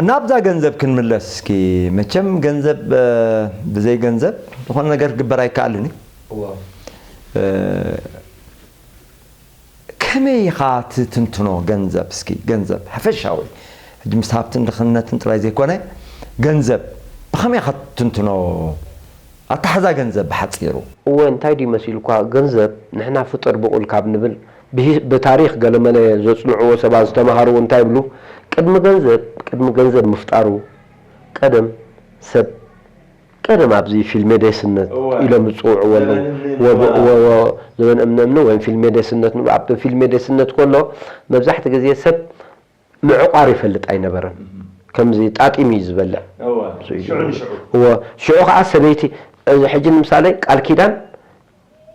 ናብዛ ገንዘብ ክንምለስ እስኪ። መቸም ገንዘብ፣ እ፣ ብዘይ ገንዘብ ዝኾነ ነገር ክግበር ኣይከኣልን እዩ። እዋ። እ፣ ከመይ ኢኻ ትትንትኖ ገንዘብ? እስኪ ገንዘብ ሓፈሻዊ፣ ሕጂ ምስ ሃብትን ድኽነትን ጥራይ ዘይኮነ፣ ገንዘብ ብኸመይ ኢኻ ትትንትኖ? ኣተሓዛ ገንዘብ ብሓጺሩ። እወ፣ እንታይ ድዩ መሲልኳ? ገንዘብ ንሕና ፍጡር ብቑል ካብ ንብል፣ ብሂ-፣ ብታሪኽ ገለመለ ዘጽንዕዎ ሰባት ዝተማሃሩ እንታይ ይብሉ? ቅድሚ ገንዘብ፣ ቅድሚ ገንዘብ ምፍጣሩ ቀደም ሰብ፣ ቀደም ኣብዚ ፊልሜዴስነት እወ። ኢሎም ዝጽውዕዎ ኣለዉ። ዘበን እምኒ ወ-፣ እምኒ ወ-፣ ወ-፣ ዘበን እምኒ እምኒ ወይም ፊልሜዴስነት ንብሎ። ኣብ ፊልሜዴስነት ከሎ መብዛሕትኡ ግዜ ሰብ ምዕቋር ይፈልጥ ኣይነበረን። እህ። ከምዚ ጣጢም እዩ ዝበልዕ። እወ፣ እሱ እዩ ሽዑ ዝበልዕ። ንሽዑ። እወ፣ ሽዑ ኸዓ ሰበይቲ፣ እዚ ሕጂ ንምሳሌ ቃል ኪዳን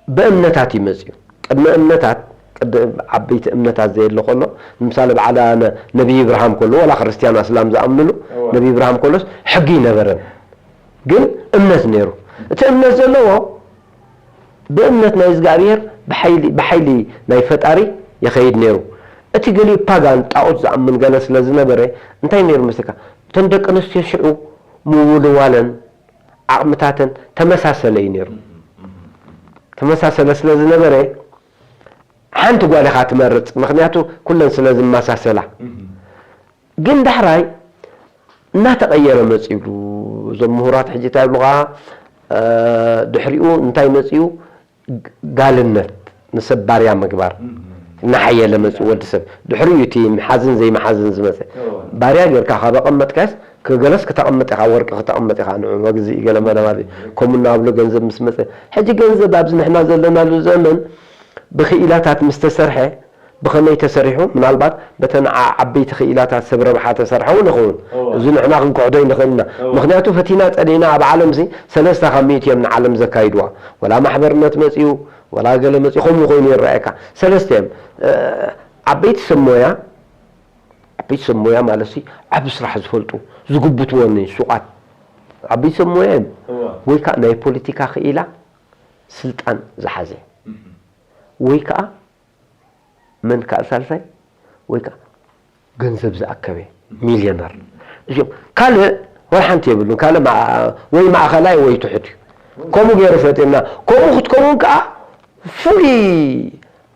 ብእምነታት እዩ መጺኡ። ቅድሚ እምነታት፣ ቅድሚ ዓበይቲ እምነታት ዘየለ ከሎ፣ ንምሳሌ በዓል ነ-፣ ነቢይ እብርሃም ከሎ፣ ዋላ ክርስትያን ኣስላም ዝኣምንሉ፣ እወ። ነቢይ እብርሃም ከሎስ ሕጊ ኣይነበረን። ግን እምነት ነይሩ። እቲ እምነት ዘለዎ ብእምነት ናይ እግዚኣብሔር ብሓይሊ፣ ብሓይሊ ናይ ፈጣሪ ይኸይድ ነይሩ። እቲ ገሊኡ ፓጋን ጣኦት ዝኣምን ገለ ስለ ዝነበረ፣ እንታይ ነይሩ መስለካ? እተን ደቂ ኣንስትዮ ሽዑ ምውልዋለን ዓቕምታተን ተመሳሰለ እዩ ነይሩ። ተመሳሰለ ስለ ዝነበረ፣ ሓንቲ ጓል ኢኻ ትመርጽ፣ ምኽንያቱ ኩለን ስለ ዝመሳሰላ። ግን ዳሕራይ እናተቐየረ መጺኡ፣ እዞም ምሁራት ሕጂ እንታይ ይብሉኻ? እ፣ ድሕሪኡ እንታይ መጺኡ? ግ-፣ ጋልነት፣ ንሰብ ባርያ ምግባር። እህ። እናሓየለ መጺኡ ወዲ ሰብ። ድሕሪኡ እቲ ምሓዝን ዘይምሓዝን ዝመጸ። እወ። ባርያ ጌርካ ካብ ኣቐመጥካስ፣ ክገለስ ክተቐምጥ ኢኻ፣ ወርቂ ክተቐምጥ ኢኻ፣ ንዑ መግዝኢ ገለ መለ ማለት እዩ። ከምኡ እናብሎ ገንዘብ ምስ መጸ። ሕጂ ገንዘብ ኣብዚ ንሕና ዘለናሉ ዘመን ብክኢላታት ምስ ተሰርሐ፣ ብኸመይ ተሰሪሑ? ምናልባት በተን ዓ-፣ ዓበይቲ ክኢላታት ሰብ ረብሓ ተሰርሐ እውን ይኸውን። እወ። እዚ ንሕና ክንክሕዶ ኣይንኽእልን ኢና። እወ። ምኽንያቱ ፈቲና ጸኒሕና ኣብ ዓለምሲ ሰለስተ ካብ ሚእቲ እዮም ንዓለም ዘካይድዋ። ወላ ማሕበርነት መጺኡ፣ ወላ ገለ መጺኡ ከምኡ ኮይኑ ይረኣየካ። ሰለስተ እዮም። እ፣ ዓበይቲ ሰብ ሞያ፣ ዓበይቲ ሰብ ሞያ ማለትሲ ዓቢ ስራሕ ዝፈልጡ፣ ዝግብትዎ እኒ ሱቓት። ዓበይቲ ሰብ ሞያ እዮም። እወ። ወይ ከኣ ናይ ፖለቲካ ክኢላ ስልጣን ዝሓዘ። እህ። ወይ ከኣ መን ከኣ ሳልሳይ ወይ ከኣ ገንዘብ ዝኣከበ ሚልዮነር። እዚኦም ካልእ ወይ ሓንቲ የብሉን። ካልእ መኣ-፣ ወይ ማእኸላይ ወይ ትሑት እዩ። ከምኡ ገይሩ ፈጢርና። ከምኡ ክትከውን ከኣ ፍሉይ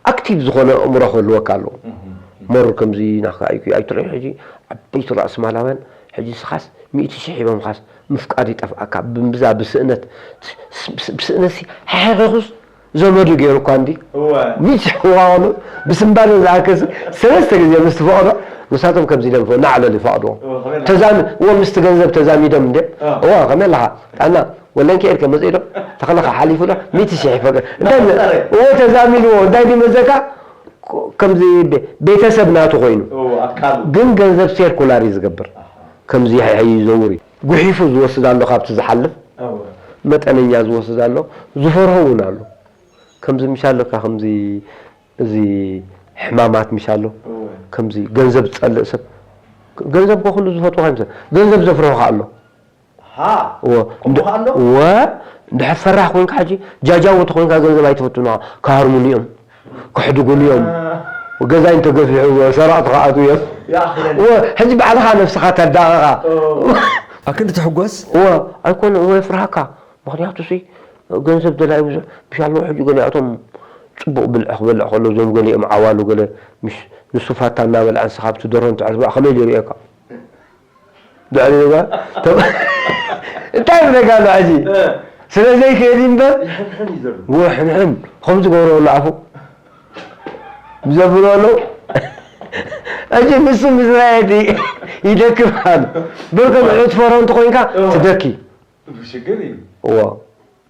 ኣክቲቭ ዝኾነ ኣእምሮ ክህልወካ ኣለዎ። እህ፣ እህ። መሩ ከምዚ ናኻ ኣይኩ-፣ ኣይትርኢ ሕጂ ዓበይቲ ራእሲ ማላውያን ሕጂ ስኻስ ሚእቲ ሺሕ ሂቦምኻስ ምፍቃድ ይጠፍኣካ። ብዛ ብስእነት፣ ስ-፣ ስ-፣ ብስእነትሲ ሓሒኸኹስ ዘመዱ ገይሩኳ እንዲ። እወ። ሚጭ ዋሉ ብስምባደ ዝኣከስ ሰለስተ ግዜ ምስ ትፈቕዶ፣ ንሳቶም ከምዚ ኢሎም ፈ-፣ እናዕለሉ ይፈቕድዎ። እወ፣ ከመይ ኣለኻ? ተዛሚ-፣ እወ፣ ምስቲ ገንዘብ ተዛሚዶም እንዴ? አ። እወ፣ ከመይ ኣለኻ? ጥዕና፣ ወለን ከይድከ መጺኡ ዶ? ተኽለኻ ሓሊፉ ዶ? ሚእቲ ሺሕ ይፈቅድ። እንታይ ን-፣ ተዛረየ። እወ፣ ተዛሚድዎ። እንታይ ድዩ መዘካ? ኮ-፣ ከምዚ ቤ-፣ ቤተሰብ ናቱ ኮይኑ። እወ፣ ኣካሉ። ግን ገንዘብ ሴርኩላር እዩ ዝገብር። ኣሃ። ከምዚ ይዘውር እዩ። ጉሒፉ ዝወስድ ኣሎ ካብቲ ዝሓልፍ። እወ። መጠነኛ ዝወስድ ኣሎ። ዝፈርሆ እውን ኣሎ። ከምዚ ምሽ ኣለካ፣ ከምዚ እዚ ሕማማት ምሽ ኣሎ። እወ። ከምዚ ገንዘብ ዝጸልእ ሰብ፣ ገንዘብ እኮ ኩሉ ዝፈትዎ ኣይምሰል። ገንዘብ ዘፍርሆ ከኣ ኣሎ። ሃ፣ እወ፣ ከምኡ እንድ-፣ ከኣ ኣሎ? እወ፣ እንድሕር ፈራሕ ኮንካ ሕጂ፣ ጃጃው እንተኾንካ ገንዘብ ኣይትፈቱን ኢኻ። ክሃርሙኒ እዮም፣ ክሕድጉኒ እዮም። አ። ገዛይ እንተገፊሑ፣ ሰራቕቲ ክኣትዉ እዮም። ይኣኽለኒ። እወ፣ ሕጂ ባዕልኻ ነብስኻ ተዳቕቓ። ኦ። ኣክንዲ ትሕጎስ? እወ፣ ኣይኮነ፣ እወ፣ የፍርሃካ። ምኽንያቱ ሲ፣ ገንዘብ ደላይ ብዙሕ፣ ምሽ ኣለዉ ሕጂ ገሊኣቶም ጽቡቕ ብልዒ ክበልዕ ከሎ፣ እዞም ገሊኦም ዓዋሉ ገለ፣ ምሽ ንሱ ፋታ እናበልዐ ንስኻ ኣብቲ ደርሆ እንትሕር ዝበልዕ ከመይ ገይሩ እየካ? ድሕሪ እዛ፣ ተ-፣ እንታይ ይብለካ ኣሎ ሕጂ? እ። ስለ ዘይክእል እዩ እምበር፣ ይሕንሕን እዩ ዘሎ። ወ-፣ ሕንሕን፣ ከምዚ ገብሮ ኣሎ ኣፉ። ዘብሎ ኣሎ። ሕጂ ንሱ ምስ ረኣየ እቲ ይደክም ኣሎ። ብርግጽ እ። ንዑ ትፈርሆ እንተኾይንካ፣ እ። ትደኪ። ሽግር እዩ። እዎ።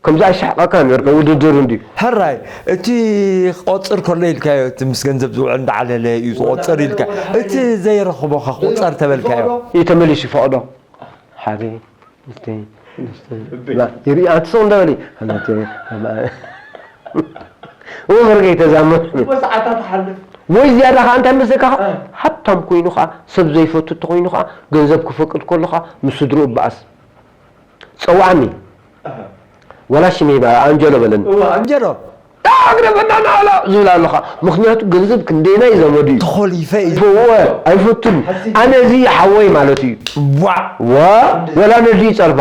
ከምዚ ኣይስሕቐካን ነርካ፣ ውድድር እንድዩ። ሕራይ፣ እቲ ክቆጽር ከሎ ኢልካዮ፣ እቲ ምስ ገንዘብ ዝውዕል እንዳዓለለ እዩ ዝቆጽር ኢልካ። እቲ ዘይረኽቦ ኸ ክቁጸር ተበልካዮ? እዩ ተመሊሱ ይፈቕዶ። ሓደ፣ ክልተ፣ ሰለስተ፣ እበይ። ላ-፣ ይርኢ፣ ኣንቲ ሰው እንዳበለ፣ ኣንቲ፣ እወ፣ በርገ ይተዛመድ። ሰዓታት ሓልፍ ወይ ዝያዳ ከዓ እንታይ መስለካ ከዓ፣ እ። ሃብታም ኮይኑ ከዓ፣ ሰብ ዘይፈቱ እንተኮይኑ ከዓ፣ ገንዘብ ክፈቅድ ከሎ ከዓ፣ ምስ ስድርኡ በኣስ። ጸዋዕኒ። ወላ ሽመይ በ-፣ ኣንጀሎ በለኒ። እዋ ኣንጀሎ ኣግረበና ናላ ዝብል ኣለኻ። ምክንያቱ ገንዘብ ክንደይናይ ዘመዱ እዩ። ተኾሊፈ እዩ። እወ፣ ኣይፈቱን። ኣነ እዚ ሓወይ ማለት እዩ። ዋዕ ዋ፣ ወላ ነዲ ይጸርፋ።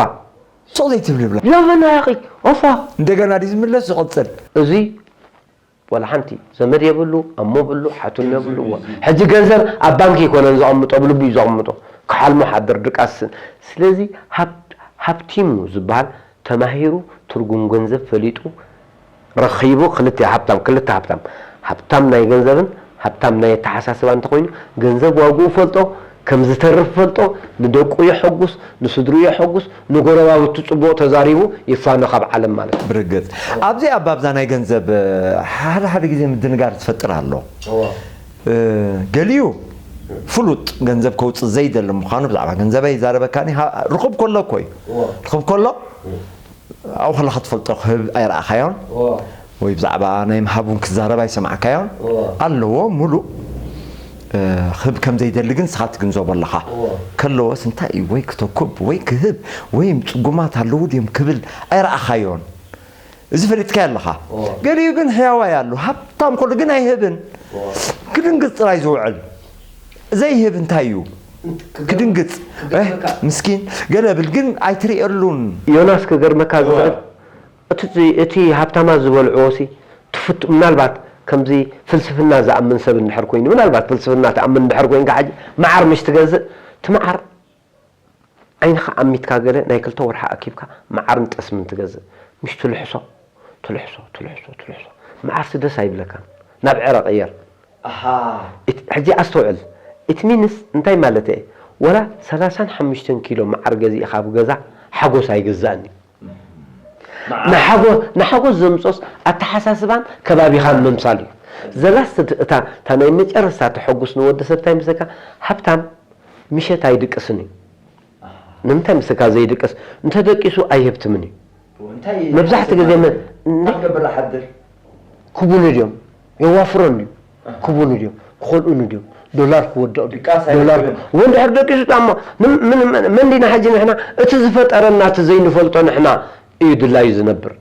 ሶ ዘይትብል ብላ ለበና ያኺ፣ ኦፋ። እንደገና ድዩ ዝምለስ ዝቕጽል? እዚ ወላ ሓንቲ ዘመድ የብሉ፣ ኣሞ ብሉ፣ ሓቱን የብሉ። እዋ። ሕጂ ገንዘብ ኣብ ባንክ ይኮነን ዘቐምጦ፣ ኣብ ልቡ እዩ ዘቐምጦ። ክሓልሞ ሓድር ድቃስን። ስለዚ ሃብ-፣ ሃብቲሙ ዝበሃል ተማሂሩ፣ ትርጉም ገንዘብ ፈሊጡ፣ ረኺቡ፣ ክልተ ሃብታም፣ ክልተ ሃብታም። ሃብታም ናይ ገንዘብን ሃብታም ናይ ኣተሓሳስባ እንተኾይኑ፣ ገንዘብ ዋግኡ ፈልጦ፣ ከም ዝተርፍ ፈልጦ፣ ንደቁ የሐጉስ፣ ንስድርኡ የሐጉስ፣ ንጎረባብቱ ጽቡቕ ተዛሪቡ ይፋኖ ካብ ዓለም ማለት እዩ። ብርግጽ። ኣብዚ ኣብ ኣብዛ ናይ ገንዘብ፣ ሓደ ሓደ ግዜ ምድንጋር ትፈጥር ኣሎ። እ፣ ገሊኡ ፍሉጥ ገንዘብ ከውጽእ ዘይደሊ ምዃኑ ብዛዕባ ገንዘበይ ይዛረበካኒ፣ ሃ-፣ ርኹብ ከሎ እኮ እዩ። ርኹብ ከሎ ኣብኡ ከለኻ ትፈልጦ ክህብ ኣይረኣኻዮን። ወይ ብዛዕባ ናይ ምሃብ እውን ክዛረብ ኣይሰማዕካዮን። ኣለዎ፣ ሙሉእ፣ እ፣ ክህብ ከም ዘይደሊ ግን ንስኻ ትግንዘቦ ኣለኻ። ከለዎስ እንታይ እዩ ወይ ክተኩብ ወይ ክህብ ወይ ጽጉማት ኣለዉ ድዮም ክብል ኣይረኣኻዮን። እዚ ፈሊጥካዮ ኣለኻ። ገሊኡ ግን ሕያዋይ ኣሎ። ሃብታም ከሎ ግን ኣይህብን። ክድንግጽ ጥራይ ዝውዕል። ዘይህብ እንታይ እዩ? ክድንግጽ። እ፣ ምስኪን። ገለ ብል ግን ኣይትርእየሉን። ዮናስ ክገርመካ ዝኽእል፣ እቲ፣ እቲ ሃብታማት ዝበልዕዎ ሲ፣ ትፍቱ-፣ ምናልባት ከምዚ ፍልስፍና ዝኣምን ሰብ እንድሕር ኮይኑ፣ ምናልባት ፍልስፍና ትኣምን እንድሕር ኮይንካ፣ ሕጂ መዓር ምሽ ትገዝእ፣ እቲ መዓር ዓይንኻ ኣሚትካ ገለ ናይ ክልተ ወርሒ ኣኪብካ መዓርን ጠስምን ትገዝእ። ምሽ ትልሕሶ፣ ትልሕሶ፣ ትልሕሶ፣ ትልሕሶ። መዓርሲ ደስ ኣይብለካን። ናብ ዕረ ቅየር። ኣሃ። እት-፣ ሕጂ ኣስተውዕል። It means እንታይ ማለት እየ? ወላ ሰላሳን ሓሙሽተን ኪሎ መዓር ገዚእኻ ኣብ ገዛ ሓጎስ ኣይግዛእን እዩ። ንሓጎ-፣ ንሓጎስ ዘምጾስ ኣተሓሳስባን ከባቢኻን ምምሳል እዩ። ዘላስት እታ፣ እታ ናይ መጨረስታ ተሐጉስ ንወዲ ሰብ እንታይ ምሰካ? ሃብታም ምሸት ኣይድቅስን እዩ። ንምንታይ ምሰካ ዘይድቅስ? እንተደቂሱ ኣይህብትምን እዩ። መብዛሕቲ ግዜ መ-፣ እንደ-፣ ገብር ሓድር ክቡሉ ድዮም? የዋፍሮን ድዩ? ክቡሉ ድዮም? ክኾልኡኑ ድዮም? ዶላር ክወድቕ ድዩ? ድቃስ ዶላር ኣይረክብን። ወ-፣ እንድሕር ደቂሱ ጣሞ ምን-፣ ምን-፣ ምን-፣ መን ዲና ሕጂ ንሕና እቲ ዝፈጠረና እቲ ዘይንፈልጦ ንሕና እዩ ድላዩ ዝነብር።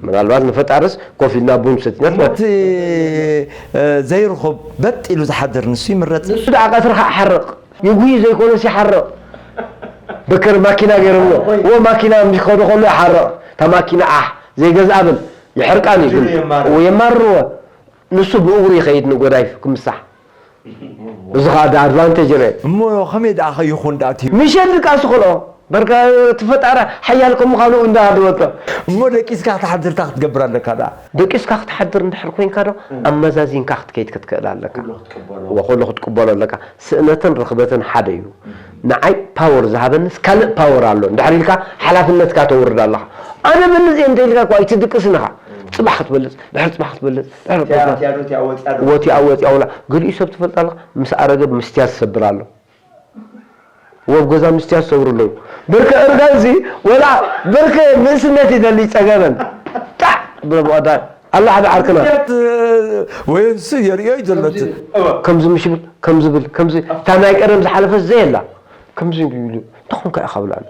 ምናልባት ንፈጣርስ ኮፍ ኢልና ቡን ሰቲና እቲ፣ እ፣ ዘይርኹብ በጥ ኢሉ ዝሓድር ንሱ ይምረጽ። ንሱ ደኣ ቀትሪ ከዓ ሓርቕ። ይጉይ ዘይኮነስ ይሓርቕ። በከር ማኪና ገይሮምዎ። እዎ ማኪና ምስ ከዱ ከሎ ይሓርቕ። እታ ማኪና ኣሕ ዘይገዝኣ ብል ይሕርቃን እዩ። ድሉ የማርር። እዎ የማርርዎ። ንሱ ብእግሩ ይኸይድ ንጎዳይ ክምሳሕ። እዚ ከዓ ዳ ኣድቫንቴጅ ረ እሞ ከመይ ደኣ ይኹን ደኣ እቲ ምሸት ድቃስ ክልኦ በርካ እቲ ፈጣሪ ሓያል ከም ምዃኑ እንዳሃለወቶ እሞ ደቂስካ ክትሓድር እንታይ ክትገብር ኣለካ ደኣ? ደቂስካ ክትሓድር እንድሕር ኮይንካ ዶ ኣመዛዚንካ ክትከይድ ክትክእል ኣለካ። ክትቅበሎ። ወ-፣ ኩሉ ክትቅበሎ ኣለካ። ስእነትን ርኽበትን ሓደ እዩ። ንዓይ ፓወር ዝሃበንስ ካልእ ፓወር ኣሎ እንድሕር ኢልካ ሓላፍነትካ ተውርድ ኣለኻ። ኣነ በንዚ እንተ ኢልካ እኳ ኣይትድቅስን ኢኻ። ጽባሕ ክትበልጽ፣ ድሕሪ ጽባሕ ክትበልጽ፣ ድሕሪ ትያ ትያ ዶ ትያ ወጽያ ዶ? ወቲኣ ወጺኣ ውላ። ገሊኡ ሰብ ትፈልጥ ኣለኻ፣ ምስ ኣረገ ምስትያት ዝሰብር ኣሎ። ወብ ገዛ ምስትያት ዝሰብሩ ኣለዉ። ብርክ እርጋንሲ ወላ ብርክ ንእስነት ይደሊ ጸገበን። ጣዕ ብሎ ብቐዳ ኣሎ ሓደ ዓርክና። ትያት፣ ወይ ንሱ የርእዮ እዩ ዘሎ እቲ። ከምዚ ምሽ ብል፣ ከምዚ ብል፣ ከምዚ እታ ናይ ቀደም ዝሓለፈት ዘየላ። ከምዚ ይብሉ። እንታይ ኮንካ ኢኻ ብላሉ።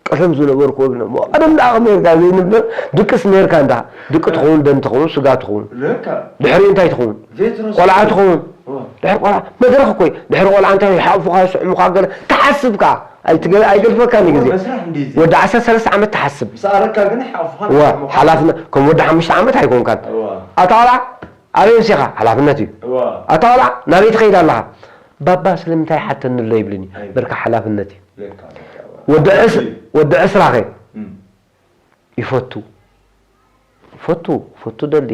ቀደም ዝነበርኩ ወግነ ቀደም ደኣ ከመይ ጌርካ ዘይንበር ድቅስ ኔርካ እንዳ ድቂ ትኸውን ደም ትኸውን ስጋ ትኸውን ለካ ድሕሪ እንታይ ትኸውን ቬትሮስ ቆልዓ ትኸውን እዋ። ድሕሪ ቆልዓ መድረኽ እኮ እዩ። ድሕሪ ቆልዓ እንታይ ይሓቑፉኻ ይስዕሙኻ ገለ ትሓስብ ከኣ ኣይትገ-፣ ኣይገድፈካን እዩ ግዜ መስራሕ እንዴ እዚ ወዲ ዓሰርተ ሰለስተ ዓመት ትሓስብ ምስ ኣረካ ግን ይሓቑፉኻ እዋ ይስዕሙኻ። ሓላፍነት ከም ወዲ ሓሙሽተ ዓመት ኣይኮንካን እዋ ኣታ ቆልዓ ኣበይ ምሲኻ ሓላፍነት እዩ እዋ ኣታ ቆልዓ ናበይ ትኸይድ ኣለኻ ባባ ስለምንታይ ሓተኒ ኣሎ ይብልኒ ኣይ። በርካ ሓላፍነት እዩ ለካ ለካ እዋ። ወዲ ዕስ- ወዲ ዕስራ ኸ እም። ይፈቱ ፈቱ ፈቱ ደሊ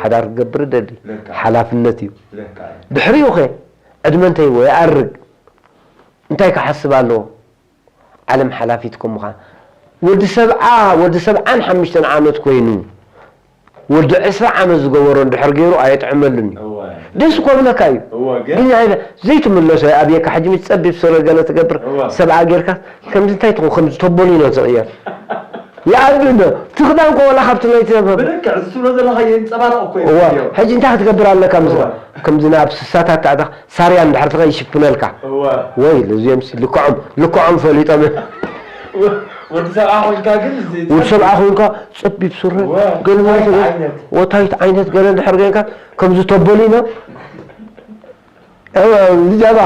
ሓዳር ክገብር ደሊ ለካ። ሓላፍነት እዩ ለካ ድሕሪኡ ኸ ዕድመ እንተይዎ ይኣርግ እንታይ ክሓስብ ኣለዎ ዓለም ሓላፊት ከም ምዃን ወዲ ሰብዓ ወዲ ሰብዓን ሓሙሽተን ዓመት ኮይኑ ወዲ ዕስራ ዓመት ዝገበሮ እንድሕር ገይሩ ኣየጥዕመሉን እዩ እዋ ደስ ኮብለካ እዩ እዋ ግን ግን ኣይበ ዘይትምለሶ ኣብየካ ሕጂ ምስ ጸቢብ ስረ ገለ ትገብር እዋ። ሰብዓ ጌርካ ከምዚ እንታይ ትኹን ከምዚ ተቦሊኖ ትቕየር ይኣቢ እንዶ እቲ ክዳን እኮ ወላ ካብቲ ናይ ሰብ ብልክዕ እዚ ትብሎ ዘለኻ የንጸባርቕ እኮ እዩ እዋ። ሕጂ እንታይ ክትገብር ኣለካ ምስ እዋ። ከምዚ ናብ ስሳታት ታዕታ ሳርያ እንድሕር ትኸ ይሽፍነልካ እዋ። ወይ ለዚኦም ሲ ልክዖም ልክዖም ፈሊጦም ወዲ ሰብዓ ኮይንካ ግን እዚ ወዲ ሰብዓ ኮይንካ ጸቢብ ሱረ እዋ። ገለ ማለት ታይት ዓይነት። ወታይት ዓይነት ገለ እንድሕር ገንካ ከምዚ ተበሊኖ እዋ፣ ብዛዕባ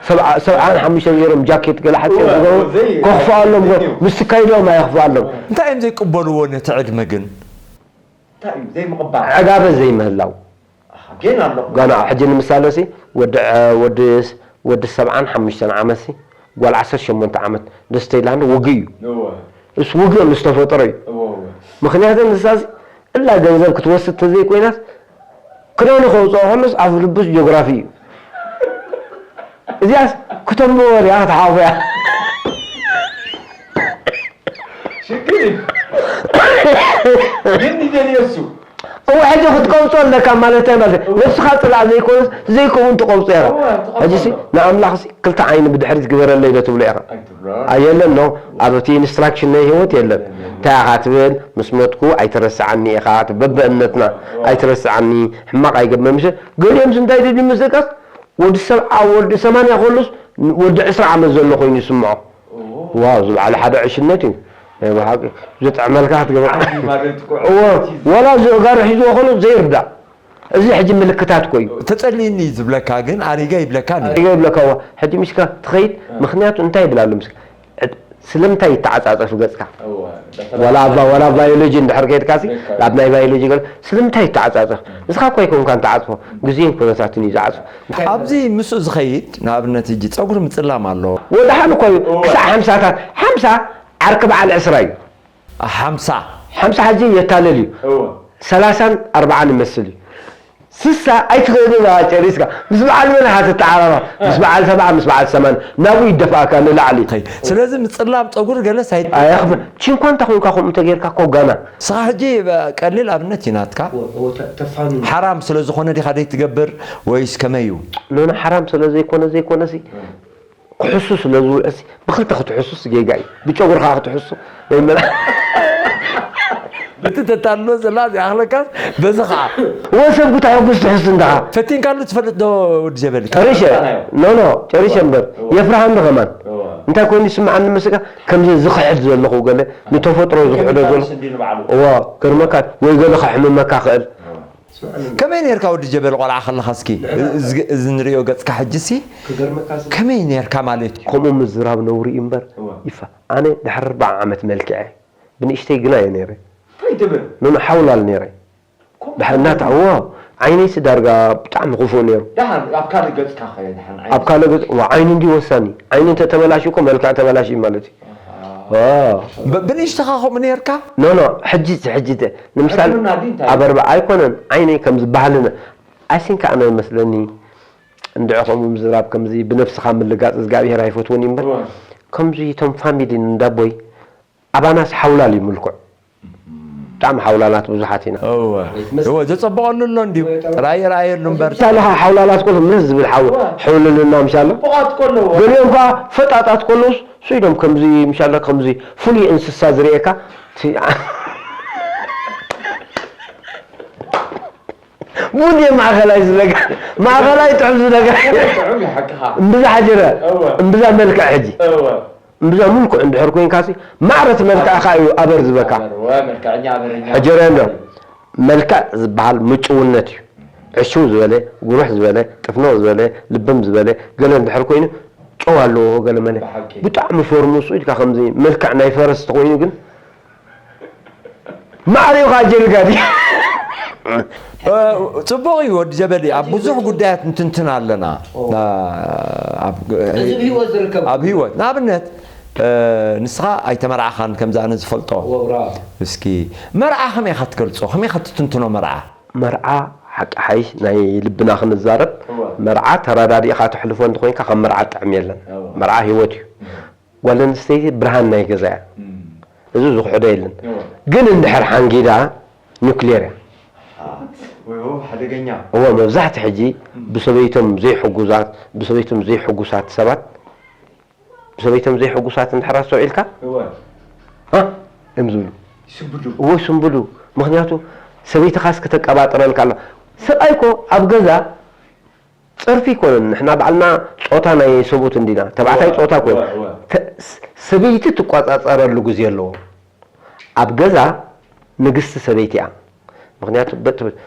ሰብዓ- ሰብዓን ሓሙሽተን ገይሮም ጃኬት ገለ ሓፂር እዋ፣ ዝገበሩ ዘይእዩ። ከኽፍኣሎም እዋ። ምስ ትካይዶም ኣየኽፍኣሎም። እንታይ እዮም ዘይቅበልዎ ነቲ ዕድመ ግን? እንታይ እዩ ዘይምቕባል? ዕጋበ ዘይምህላው። ኣሃ፣ ጌና ኣለኹ። ጋና ሕጂ ንምሳለ ሲ ወዲ ወዲ ወዲ ሰብዓን ሓሙሽተን ዓመት ሲ ጓል ዓሰርተ ሸሞንተ ዓመት ደስተይላንዶ ውግእ እዩ። እወ፣ እሱ ውግእ ምስ ተፈጠረ እዩ። እወ፣ እወ። ምኽንያቱ ንሳሲ እላ ገንዘብ ክትወስድ ተዘይኮይናስ ክዳኑ ከውፅኦ ከሎስ ኣፍ ልቡስ ጂኦግራፊ እዩ። እዚኣስ ክተንብቦ እያ ክትሓቑፎ እያ። ሽግር እዩ። ግን ይደልዮ እሱ። እወ፣ ሕጂ ክትቀውጾ ኣለካ ማለት እዩ ማለት እዩ። ነብስኻ ጽላእ ዘይኮነስ ዘይከውን ትቀውጾ ኢኻ። እወ፣ ትቀውጾ ሕጂ ሲ ኣሎ። ንኣምላኽ ሲ ክልተ ዓይኒ ብድሕሪት ግበረለይ ዶ ትብሎ ኢኻ? ኣይትብሎ። ኣየለን ኖ፣ ኣብ እቲ ኢንስትራክሽን ናይ ህይወት የለን። የለን። እንታይ ኢኻ ትብል? ምስ ሞትኩ ኣይትረስዓኒ ኢኻ፣ በብእምነትና እወ። ኣይትረስዓኒ፣ ሕማቕ ኣይገብር ምሽ። ገሊኦም ሲ እንታይ ትብል ምስ ደቀስ? ወዲ ሰብዓ፣ ወዲ ሰማንያ ከሎስ ወዲ ዕስራ ዓመት ዘሎ ኮይኑ ይስምዖ። እወ። ዋው፣ ዝብዓለ ሓደ ዕሽነት እዩ። ናይ ብሓቂ ዝጥዕመልካ ክትገብር። ዓቢ ማለት እኮ እዎ፣ ዕሽነት እዩ። ወላ እዚ ጋሪ ሒዝዎ ከሎ ዘይርዳእ። እዚ ሕጂ ምልክታት እኮ እዩ። ተጸልይኒ ዝብለካ ግን ኣሪጋ ይብለካ ነይሩ። ኣሪጋ ይብለካ፣ እዎ። ሕጂ ምሽካ ትኸይድ፣ እ። ምኽንያቱ እንታይ ይብል ኣሎ ምስካ? ዕድ-፣ ስለምንታይ ይተዓጻጸፍ ገጽካ? እዎ፣ በተለይ ወላ ኣብ፣ ወላ ኣብ ባዮሎጂ እንድሕር ከይድካ ሲ፣ ልክ እዩ። ኣብ ናይ ባዮሎጂ ገለ ስለምንታይ ይተዓጻጸፍ? ንስኻ እኮ ኣይኮንካን ትዓጽፎ፣ ግዜን ኩነታትን እዩ ዝዓጽፎ። ኣብዚ ምስኡ ዝኸይድ፣ ንኣብነት ሕጂ ጸጉሪ ምጽላም ኣሎ። ወድሓን እኮ እዩ፣ እዎ። ክሳዕ ሓምሳታት፣ ሓምሳ ዓርኪ በዓል ዕስራ እዩ። ሓምሳ። ሓምሳ ሕጂ የታልል እዩ። እወ። ሰላሳን ኣርባዓን ይመስል እዩ። ስሳ ኣይትኽእልን ኢኻ ጨሪስካ። ምስ በዓል መን ኢኻ ትተዓራረቕ? እ። ምስ በዓል ሰብዓ፣ ምስ በዓል ሰማንያ። ናብኡ ይደፍኣካ ንላዕሊ። ኸይ፣ ስለዚ ምጽላም ጸጉሪ ገለስ ኣይ- ኣየኽብር። ቺንኳ እንተ ኾንካ ከምኡ እንተ ጌርካ እኮ ጋና። ንስኻ ሕጂ በ-፣ ቀሊል ኣብነት እዩ ናትካ። እወ፣ እወ፣ ተ-፣ ተፋንኑ። ሓራም ስለ ዝኾነ ዲኻ ደይትገብር ወይስ ከመይ እዩ? ኖኖ፣ ሓራም ስለ ዘይኮነ ዘይኮነሲ፣ እ። ክሕሱ ስለ ዝውዕልሲ፣ ብኽልተ ክትሕሱስ ጌጋ እዩ። ብጨጉሪ ኸዓ ክትሕሱ ናይ መላ- በቲ ተታልሎ ዘላ እዚኣ ክለካስ በዚ ኸዓ። ወሰብ ኩታ ሕጉስ ትሕሱ እንድኻ። ፈቲንካሉ ትፈልጥ ዶ ወዲ ጀበሊ? ጨሪሸ። ኖ፣ ኖ፣ ጨሪሸ እምበር። እዋ። የፍርሃኒ ኸማን። እዋ። እንታይ ኮይኑ ይስምዓኒ መስለካ? ከምዚ ዝኽሕድ ዘለኹ ገለ፣ ንተፈጥሮ ዝኽሕዶ ፈቲንካሉ ዘለኹ። ስዲ ንባዕሉ። እዋ፣ ገርመካ ወይ ገለ ከሕምመካ ኽእል። እዋ። ከመይ ኔርካ ወዲ ጀበል ቆልዓ ከለኻ እስኪ? ንሕና እዚ፣ እዚ ንሪኦ ገጽካ ሕጂ ሲ ክገርመካ ሲ ከመይ ኔርካ ማለት እዩ? ከምኡ ምዝራብ ነውሪ እዩ እምበር እዋ። ይፋ። ኣነ ድሕሪ ኣርብዓ ዓመት መልክዐ ብንእሽተይ ግና እየ ነይረ። እንታይ ትብል? ኖኖ ሓውላል ነይረ። ከምኡ ድሓር እናታ-፣ እዋ፣ ዓይነይሲ ዳርጋ ብጣዕሚ ክፉእ ነይሩ። ደሓን ኣብ ካልእ ገጽካ ኸ ደሓን ዓይነይሲ? ኣብ ካልእ ገጽ፣ እዋ፣ ዓይኒ እንዲ ወሳኒ። ዓይኒ እንተ ተበላሽዩ እኮ መልክዕ ተበላሽዩ ማለት እዩ። ኣሃ። ዋ። ብ-፣ ብንእሽተኻ ከምኡ ነይርካ? ኖ፣ ኖ፣ ሕጂ፣ ሕጂ ተ-፣ ንምሳሌ፣ ሕክምና ድዩ እንታይ? ኣብ ኣርባ-፣ ኣይኮነን፣ ዓይነይ ከም ዝበሃልና። ኣሲን ከኣ ናይ መስለኒ፣ እንድዒ ከምኡ ምዝራብ ከምዚ ብነብስኻ ምልጋጽ እግዚኣብሄር ኣይፈትዎን እዩ እምበር፣ እዋ። ከምዚ እቶም ፋሚሊ እንዳቦይ ኣባናስ ሓውላል እዩ ምልኩዕ። ብጣዕሚ ሓውላላት ብዙሓት ኢና። እወ። እወ፣ ዘጸበቐሉ ኣሎ እንድዩ። ጥራይ ይረኣየሉ እምበር። ሳልኻ ሓውላላት ኮሎ ምህ ዝብል ሓው-፣ እወ። ሕውልልና ምሻሎ። ጽቡቓት እኮ ኣለዎ። ገሊኦም ከኣ ፈጣጣት ኮሎስ፣ ስኢዶም ከምዚ ምሻሎ ከምዚ ፍሉይ እንስሳ ዝርእየካ። ቲ-፣ ቡን ማእኸላይ ዝነጋ-፣ ማእኸላይ ጥዑም ዝነጋ-፣ ጥዑም እዩ ሓቅኻ። እምብዛ ሓጀረ፣ እወ። እምብዛ መልክዕ ሕጂ። እወ። እምብዛ ምልኩዕ እንድሕር ኮይንካሲ፣ ማዕረ እቲ መልክዕኻ እዩ ኣበር ዝበካ። ኣበር፣ ወ-፣ መልክዐኛ ኣበረኛ። ሕጀረ እንዶ፣ መልክዕ ዝበሃል ምጭውነት እዩ። ዕሽው ዝበለ፣ ጉሩሕ ዝበለ፣ ጥፍንቕ ዝበለ፣ ልብም ዝበለ፣ ገለ እንድሕር ኮይኑ፣ ጨው ኣለዎ ገለ መለ። ብሓቂ። ብጣዕሚ ፎርሙሱ ኢልካ ከምዚ መልክዕ ናይ ፈረስ ተኾይኑ ግን፣ ማዕሪኡ ኸዓ ጀልጋዲ። እ፣ ጽቡቕ እዩ ወዲ ጀበሊ። ኣብ ብዙሕ ጉዳያት እንትንትን ኣለና። ኦ። እ፣ ኣብ፣ እዚ ብህይወት ዝርከብ ኣብ ህይወት። ንኣብነት፣ እ፣ ንስኻ ኣይተመርዓኻን ከምዚ ኣነ ዝፈልጦ። ወብራ። እስኪ መርዓ ከመይ ኢኻ ትገልጾ? ከመይ ኢኻ ትትንትኖ መርዓ? መርዓ ሓቂ ሓይሽ ናይ ልብና ክንዛረብ፣ እወ። መርዓ ተረዳዲእኻ ተሕልፎ እንተኾይንካ ካብ መርዓ ጥዕም የለን። እወ። መርዓ ህይወት እዩ። እም። ጓል ኣንስተይቲ ብርሃን ናይ ገዛ እያ። እም። እዚ ዝኽሕዶ የለን። እወ። ግን እንድሕር ሓንጊዳ ኒውክሌር እያ። ኣት፣ ወይ፣ ኦ፣ ሓደገኛ። እወ፣ መብዛሕቲ ሕጂ እም። ብሰበይቶም ዘይሕጉዛት፣ ብሰበይቶም ዘይሕጉሳት ሰባት፣ ብሰበይቶም ዘይሕጉሳት እንድሕር ኣስተውዒልካ፣ እወ። ሃ? እዮም ዝብሉ። ስንብዱ። እዎ ስንብዱ። ምኽንያቱ ሰበይትኻስ ክተቀባጥረልካ ኣላ። ሰብኣይ እኮ ኣብ ገዛ ጸርፊ ኣይኮነን። ንሕና ባዕልና ጾታ ናይ ሰብኡት እንዲና። ተባዕታይ እዋ፣ ጾታ ኣይኮነን። እዋ፣ እዋ። ተ-፣ ስ-፣ ሰበይቲ ትቆጻጸረሉ ግዜ ኣለዎ። ኣብ ገዛ ንግስቲ ሰበይቲ እያ። ምኽንያቱ በት-፣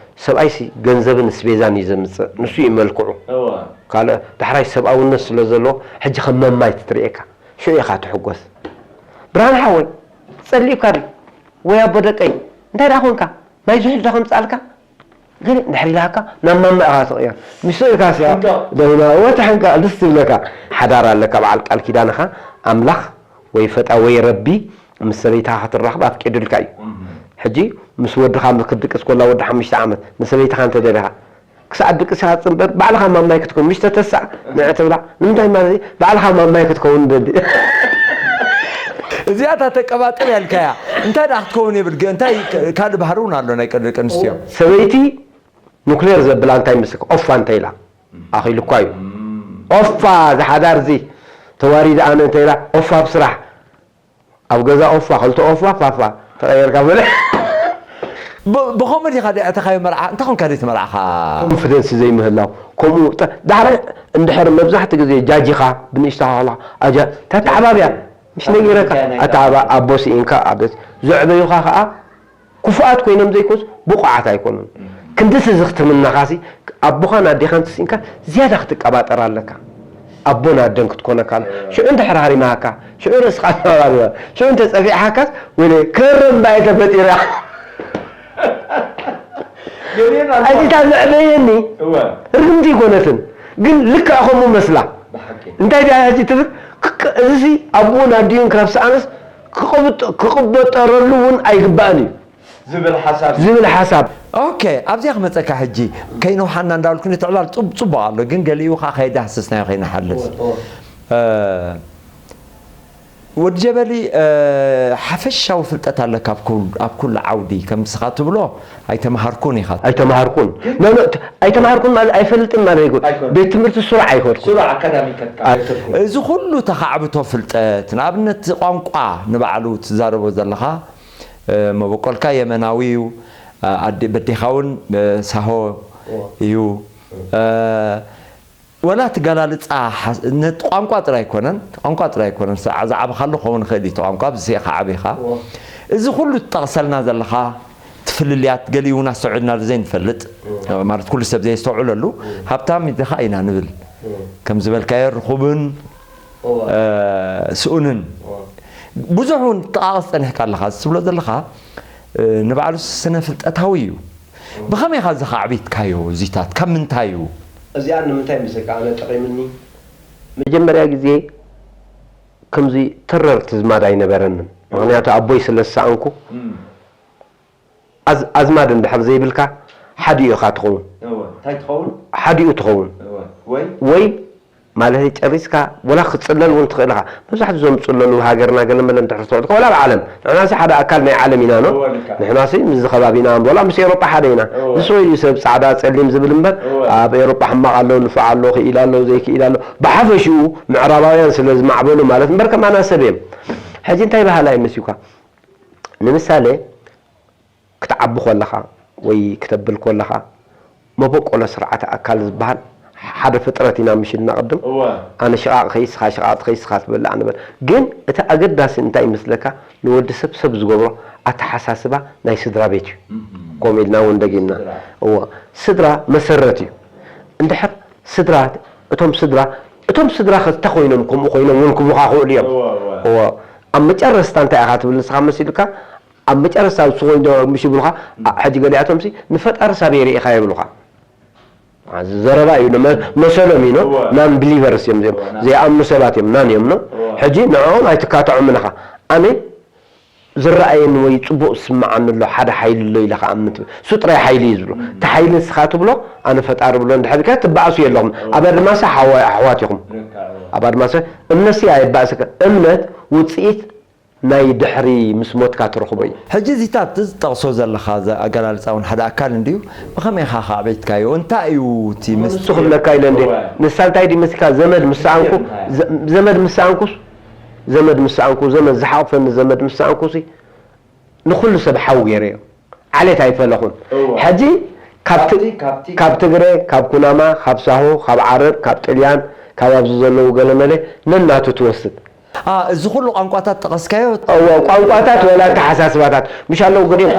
ሰብኣይሲ ገንዘብን ስቤዛን እዩ ዘምጽእ። ንሱ እዩ መልክዑ። እዋ። ካልእ ዳሕራይ ሰብኣውነት ስለ ዘለዎ ሕጂ ከም መማይ ትትርእየካ። ሽዑ ኢኻ ትሕጎስ። ብርሃን ሓወይ፣ ጸሊእካ ድዩ? ወይ ኣቦ ደቀይ፣ እንታይ ደኣ ኮንካ? ማይ ዝሑል ዶ ከምጽኣልካ? ገለ እንድሕር ኢላካ ናብ ማማ ኢኻ ትቕየር። ምስ ኢልካ ስያ እንዶ። ደህና ወተሐንካ ደስ ትብለካ። ሓዳር ኣለካ በዓል ቃል ኪዳንኻ ኣምላኽ ወይ ፈጣ ወይ ረቢ ምስ ሰበይትኻ ክትራኸብ ኣፍቂዱልካ እዩ። እም። ሕጂ ምስ ወድኻ ክትድቅስ ኮላ ወዲ ሓሙሽተ ዓመት ንሰበይትኻ እንተደሊኻ ክሳዕ ድቅስኻ ትጽንበር ባዕልኻ ማማይ ክትከውን ምሽ ተተሳዕ ንዕ ትብላ ንምንታይ ማለት እዩ? ባዕልኻ ማማይ ክትከውን ደሊ። እዚኣ እታ ተቀባጥር ያልካያ እንታይ ደኣ ክትከውን የብል ገ- እንታይ ክ- ካልእ ባህሪ እውን ኣሎ ናይ ቀ- ደቂ ኣንስትዮ። ሰበይቲ ኑክሌር ዘብላ እንታይ ምስክ ኦፋ እንታይ ኢላ ኣኺሉ እኳ እዩ። ኦፋ ዝሓዳር እዚ ተዋሪድ ኣነ እንታይ ኢላ ኦፋ ኣብ ስራሕ ኣብ ገዛ ኦፋ ክልተ ኦፋ ፋፋ ተቐየርካ በለ። ብ- ብኸምኡ ዲኻ ደ- ኣተኻዮ መርዓ እንታይ ኮንካ ደ ተመርዓኻ? ኮንፊደንስ ዘይምህላው ከምኡ ተ- ዳሕረ እንድሕር መብዛሕትኡ ግዜ ጃጂኻ ብንእሽታ ከላ ኣጃ ተተዓባብያ ምሽ ነጊረካ ኣተዓባ ኣቦ ስኢንካ ኣበት ዘዕበዩኻ ከዓ ክፉኣት ኮይኖም ዘይኮኑስ ብቑዓት ኣይኮኑን። ክንድቲ እዚ ክትምነኻሲ ኣቦኻን ኣዴኻን ተስኢንካ ዝያዳ ክትቀባጠር ኣለካ። ኣቦን ኣደን ክትኮነካ ኣሎ። ሽዑ እንድሕር ሃሪማካ ሽዑ ርእስኻ ተባሪባ ሽዑ እንተፀፊዕሓካስ ወይለ ክርም ባይ ተፈጢራ። ገሊአን ኣለዋ። ኣዚታ ዘዕበየኒ እወ ርግምቲ ኣይኮነትን ግን ልክዕ ከምኡ መስላ ብሓቂ እንታይ ድያ ሕጂ ትብል ክቅ- እዚሲ ኣቦን ኣዲኡን ካብ ሰኣነስ ክቕብጥ- ክቕበጠረሉ እውን ኣይግባእን እዩ ዝብል ሓሳብ ዝብል ሓሳብ ኦኬ ኣብዚኣ ክመፀካ ሕጂ ከይነውሓና እንዳበልኩ ነቲ ዕላል ፅቡቅ ኣሎ ግን ገሊኡ ከዓ ከይዳህስስናዮ ከይንሓልፍ እ፣ ወዲ ጀበሊ እ፣ ሓፈሻዊ ፍልጠት ኣለካ ኣብ ኩል- ኣብ ኩሉ ዓውዲ ከምስኻ ትብሎ ኣይተምሃርኩን ኢኻ ኣይተምሃርኩን ኖ፣ ኖ፣ ት- ኣይተምሃርኩን ማለት ኣይፈልጥን ማለት ኣይኮን ኣይኮን። ቤት ትምህርቲ ስሩዕ ኣይኮድኩን ስሩዕ ኣካዳሚክ ኣይተርኩን እዚ ኩሉ ተኻዕብቶ ፍልጠት ንኣብነት ቋንቋ ንባዕሉ ትዛረቦ ዘለኻ እ፣ መበቆልካ የመናዊ እዩ እ፣ ኣደ- በዴኻ እውን እ፣ ሳሆ እዩ እ፣ ወላ ትገላልፃ ሓስ- ነት ቋንቋ ጥራይ ኣይኮነን ቋንቋ ጥራይ ኣይኮነን ዝዓበኻሉ ክኸውን ይኽእል እዩ እቲ ቋንቋ ብስኻ ዓቢኻ እዚ ኩሉ ትጠቕሰልና ዘለኻ ትፍልልያት ገሊኡ እውን ኣስተውዒልና ዘይንፈልጥ ማለት ኩሉ ሰብ ዘየስተውዕለሉ ሃብታም ድኻ ኢና ንብል ከም ዝበልካዮ ርኹብን እ፣ ስኡንን ብዙሕ እውን ትጠቓቕስ ፀኒሕካ ኣለኻ እዚ ትብሎ ዘለኻ እ፣ ንባዕሉ ስነ ፍልጠታዊ እዩ ብኸመይ ኢኻ እዚ ከዕቢትካዮ እዚታት ካብ ምንታይ እዩ እዚኣ ንምንታይ ምስልካ ኣነ ጠቒምኒ መጀመርያ ግዜ ከምዚ ተረር ትዝማድ ኣይነበረንን ምክንያቱ ኣቦይ ስለ ዝሰኣንኩ ኣዝ- ኣዝማድ እንድሕር ዘይብልካ ሓዲኡ ኢኻ ትኸውን እወ እንታይ ትኸውን ሓዲኡ ትኸውን እወ ወይ ወይ ማለት ጨሪስካ ወላ ክትፅለል እውን ትኽእል ኢኻ መብዛሕትኡ እዞም ዝፅለሉ ሃገርና ገለ መለ እንድሕር ትኸዱ ወላ ኣብ ዓለም ንሕናሲ ሓደ ኣካል ናይ ዓለም ኢና ኖ እወ ልካ ንሕናሲ ምስዚ ከባቢና ወላ ምስ ኤሮጳ ሓደ ኢና እወ። ንስወይ እዩ ሰብ ፃዕዳ ፀሊም ዝብል እምበር እወ። ኣብ ኤሮጳ ሕማቕ ኣሎ ንፉዕ ኣሎ ክኢል ኣሎ ዘይክኢል ኣሎ ብሓፈሽኡ ምዕራባውያን ስለ ዝማዕበሉ ማለት እምበር ከማና ሰብ እዮም ሕጂ እንታይ ባህላ እዩ መሲዩካ ንምሳሌ ክትዓቢ ከለኻ ወይ ክተብል ከለኻ መበቆሎ ስርዓተ ኣካል ዝበሃል ሓደ ፍጥረት ኢና ምሽ ኢልና ቅድም እወ ኣነ ሽቓቕ ኸይ ስኻ ሽቓቕ ትኸይ ስኻ ትበልዕ ንበል ግን እቲ ኣገዳሲ እንታይ ይመስለካ ንወዲ ሰብ ሰብ ዝገብሮ ኣተሓሳስባ ናይ ስድራ ቤት እዩ ከምኡ ኢልና እውን ደጊምና እዎ ስድራ መሰረት እዩ እንድሕር ስድራ እቶም ስድራ እቶም ስድራ ከ እንተ ኮይኖም ከምኡ ኮይኖም እውን ክቡኻ ክእሉ እዮም እወ እወ እዎ ኣብ መጨረስታ እንታይ ኢኻ ትብል ንስኻ መሲሉካ ኣብ መጨረስታ ንሱ ኮይኑ ዶ ምሽ ይብሉኻ ኣ- ሕጂ ገሊኣቶም ሲ ንፈጣሪ ሳብ የርእኻ ይብሉኻ እዚ ዘረባ እዩ ንመ- መሰሎም እዩ ኖ እወ። ናን ብሊቨርስ እዮም እዚኦም እወ፣ ናን- ዘይኣምኑ ሰባት እዮም ናን እዮም ኖ እወ። ሕጂ ንዕኦም ኣይትካትዖምን ኢኻ ኣነ ዝረኣየኒ ወይ ፅቡቅ ዝስምዓኒ ኣሎ ሓደ ሓይሊ ኣሎ ኢለ ከኣምን ትብል እሱ ጥራይ ሓይሊ እዩ ዝብሎ እቲ ሓይሊ ንስኻ ትብሎ ኣነ ፈጣሪ ብሎ እንድሕር ኢልካ ትበኣሱ የለኹም ኣብ ኣድማሰ ሓዋ- ኣሕዋት ኢኹም ልካ እወ ኣብ ኣድማሰ እምነትሲ ኣየባእሰካ እምነት ውፅኢት ናይ ድሕሪ ምስ ሞትካ ትረኽቦ እዩ ሕጂ እዚታት ዝጠቕሶ ዘለኻ ኣገላልፃ እውን ሓደ ኣካል እንድዩ ብኸመይ ኢኻ ከዕበይትካዮ እንታይ እዩ እቲ ምስ ንሱ ክብለካ ኢለ እንደ ንሳ እንታይ ድዩ መሲልካ ዘመድ ምስ ሰኣንኩ ዘ- ዘመድ ምስ ሰኣንኩስ ዘመድ ምስ ሰኣንኩ ዘመድ ዝሓቕፈኒ ዘመድ ምስ ሰኣንኩሲ ንኹሉ ሰብ ሓው ገይረዮ። ዓሌት ኣይፈለኹን። ሕጂ ካብ ትግረ፣ ካብ ኩናማ፣ ካብ ሳሆ፣ ካብ ዓረብ፣ ካብ ጥልያን፣ ካብ ኣብዚ ዘለዉ ገለመለ ነናቱ ትወስድ። እዚ ኩሉ ቋንቋታት ጠቐስካዮ ቋንቋታት ወላ ኣተሓሳስባታት ምሽ ኣለዉ ገዲም።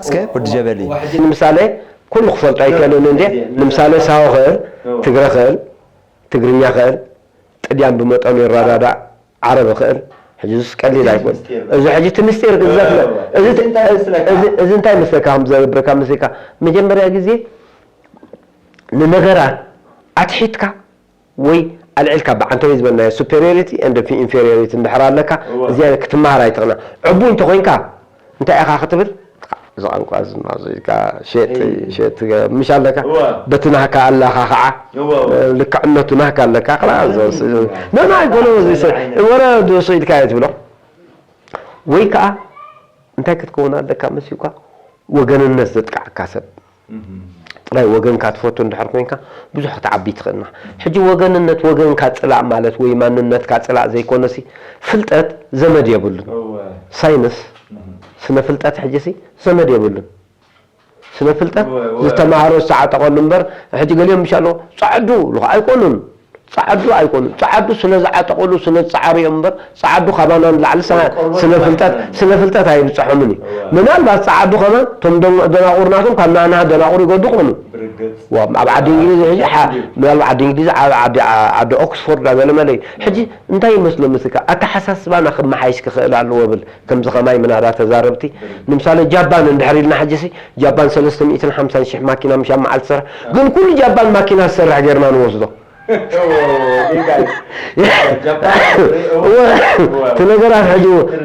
እስከ ወዲ ጀበሊ ንምሳሌ ኩሉ ክፈልጦ ኣይክእልን እንዴ። ንምሳሌ ሳሆ ክእል፣ ትግረ ክእል፣ ትግርኛ ክእል፣ ጥልያን ብመጠኑ ይረዳዳእ፣ ዓረብ ክእል። ሕጂ ዙስ ቀሊል ኣይኮን። እዚ ሕጂ እቲ ምስጢር ግዘፍ እዚ እንታይ መስለካ ከም ዘብርካ መስልካ መጀመርያ ግዜ ንነገራት ኣትሒትካ ወይ ኣልዒልካ ብዓንተወይ ዝበልናዮ superiority and inferiority እንድሕር ኣለካ እዚኣ ክትመሃር ኣይትኽእልና። ዕቡይ እንተኮይንካ እንታይ ኢኻ ክትብል እዚ ቋንቋ እዚ ናዙ ኢልካ ሸጥ ሸጥ ምሽ ኣለካ በቲ ናህካ ኣለካ ከዓ ልክዕነቱ ናህካ ኣለካ ክላ ኖ ኖ ኣይኮነ ወረ ዶሶ ኢልካ እየ ትብሎ ወይ ከዓ እንታይ ክትከውን ኣለካ መሲልካ ወገንነት ዘጥቃዕካ ሰብ ጥራይ ወገንካ ትፈቱ እንድሕር ኮይንካ ብዙሕ ክትዓቢ ትኽእልና። ሕጂ ወገንነት ወገንካ ጽላእ ማለት ወይ ማንነትካ ጽላእ ዘይኮነሲ ፍልጠት ዘመድ የብሉን። ሳይንስ ስነ ፍልጠት ሕጂሲ ዘመድ የብሉን። ስነ ፍልጠት ዝተማሃሮ ዝዓጠቐሉ እምበር ሕጂ ገሊኦም ምሽ ኣለዎ ጸዓዱ ኢሉ ኣይኮኑን። ጸዓዱ ኣይኮኑን። ጸዓዱ ስለ ዝዓጠቐሉ ስለ ዝጸዓሩ እዮም እምበር ጸዓዱ ካባና ንላዕሊ ስነ ፍልጠት ስነ ፍልጠት ኣይብጽሖምን እዩ። ምናልባት ጸዓዱ ከማን እቶም ደናቑር ናቶም ካብ ናና ደናቑር ይገዱ ክኾኑ። ኣብ ዓዲ እንግሊዝ ሕጂ ምናልባት ዓዲ እንግሊዝ ዓዲ ኦክስፎርድ ገለመለ እዩ። ሕጂ እንታይ ይመስሎ ምስልካ ኣተሓሳስባና ክመሓይሽ ክኽእል ኣለዎ ብል ከምዚ ከማይ ምናዳ ተዛረብቲ ንምሳሌ ጃባን እንድሕር ኢልና ሕጂሲ ጃባን ሰለስተ ሚእትን ሓምሳን ሺሕ ማኪና ምሽ ኣብ መዓል ትሰርሕ ግን ኩሉ ጃባን ማኪና ዝሰርሕ ጌርና ንወስዶ እቲ ነገራት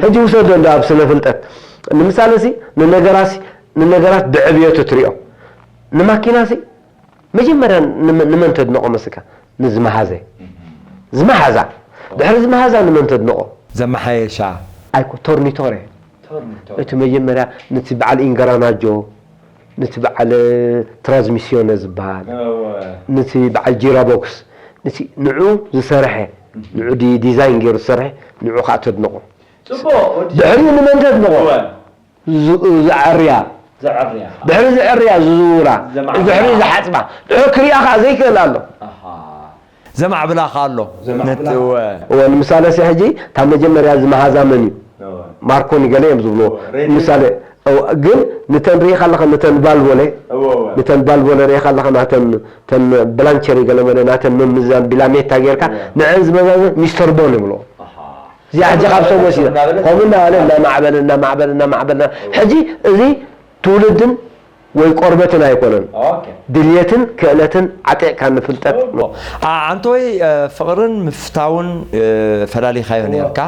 ሕጂ ውሰዶ እንዶ ኣብ ስነ ፍልጠት ንምሳሌ ሲ ንነገራሲ ንነገራት ብዕብየቱ ትሪኦ ንማኪና ሲ መጀመርያ ንመን ተድንቆ መስልካ ንዝመሃዘ ዝመሃዛ ድሕሪ ዝመሃዛ ንመን ተድንቆ ዘመሓየሻ ኣይኮ ቶርኒቶሬ እቲ መጀመርያ ነቲ በዓል ኢንገራናጆ ነቲ በዓል ትራንስሚሲዮነ ዝበሃል ነቲ በዓል ጂራቦክስ ነቲ ንዑ ዝሰርሐ ንዑ ዲዛይን ገይሩ ዝሰርሐ ንዑ ከዓ ተድንቆ ድሕሪኡ ንመን ተድንቆ ዝዐርያ ድሕሪ ዝዐርያ ዝዝውራ ድሕሪ ዝሓፅባ ድሕሪ ክሪኣ ከዓ ዘይክእል ኣሎ ዘማዕብላ ከ ኣሎ እወ ንምሳሌ ሲ ሕጂ ካብ መጀመርያ ዝመሃዛ መን እዩ ማርኮኒ ገለ እዮም ዝብልዎ ምሳሌ ግን ንተን ርኢኻ ኣለኻ ንተን ባልቦለ ንተን ባልቦለ ርኢኻ ኣለኻ ናተን ተን ብላንቸሪ ገለ መለ ናተን ምምዛን ቢላሜታ ጌርካ ንዐን ዝመዛዘን ሚስተር ቦን ይብልዎ እዚኣ ሕጂ ካብ ሰብ ወሲደ ከምኡ እናበለ እናማዕበለ እናማዕበለ እናማዕበለ ሕጂ እዚ ትውልድን ወይ ቆርበትን ኣይኮነን ድልየትን ክእለትን ዓጢቕካ ንፍልጠት ኣንተወይ ፍቕርን ምፍታውን ፈላሊኻዮ ነርካ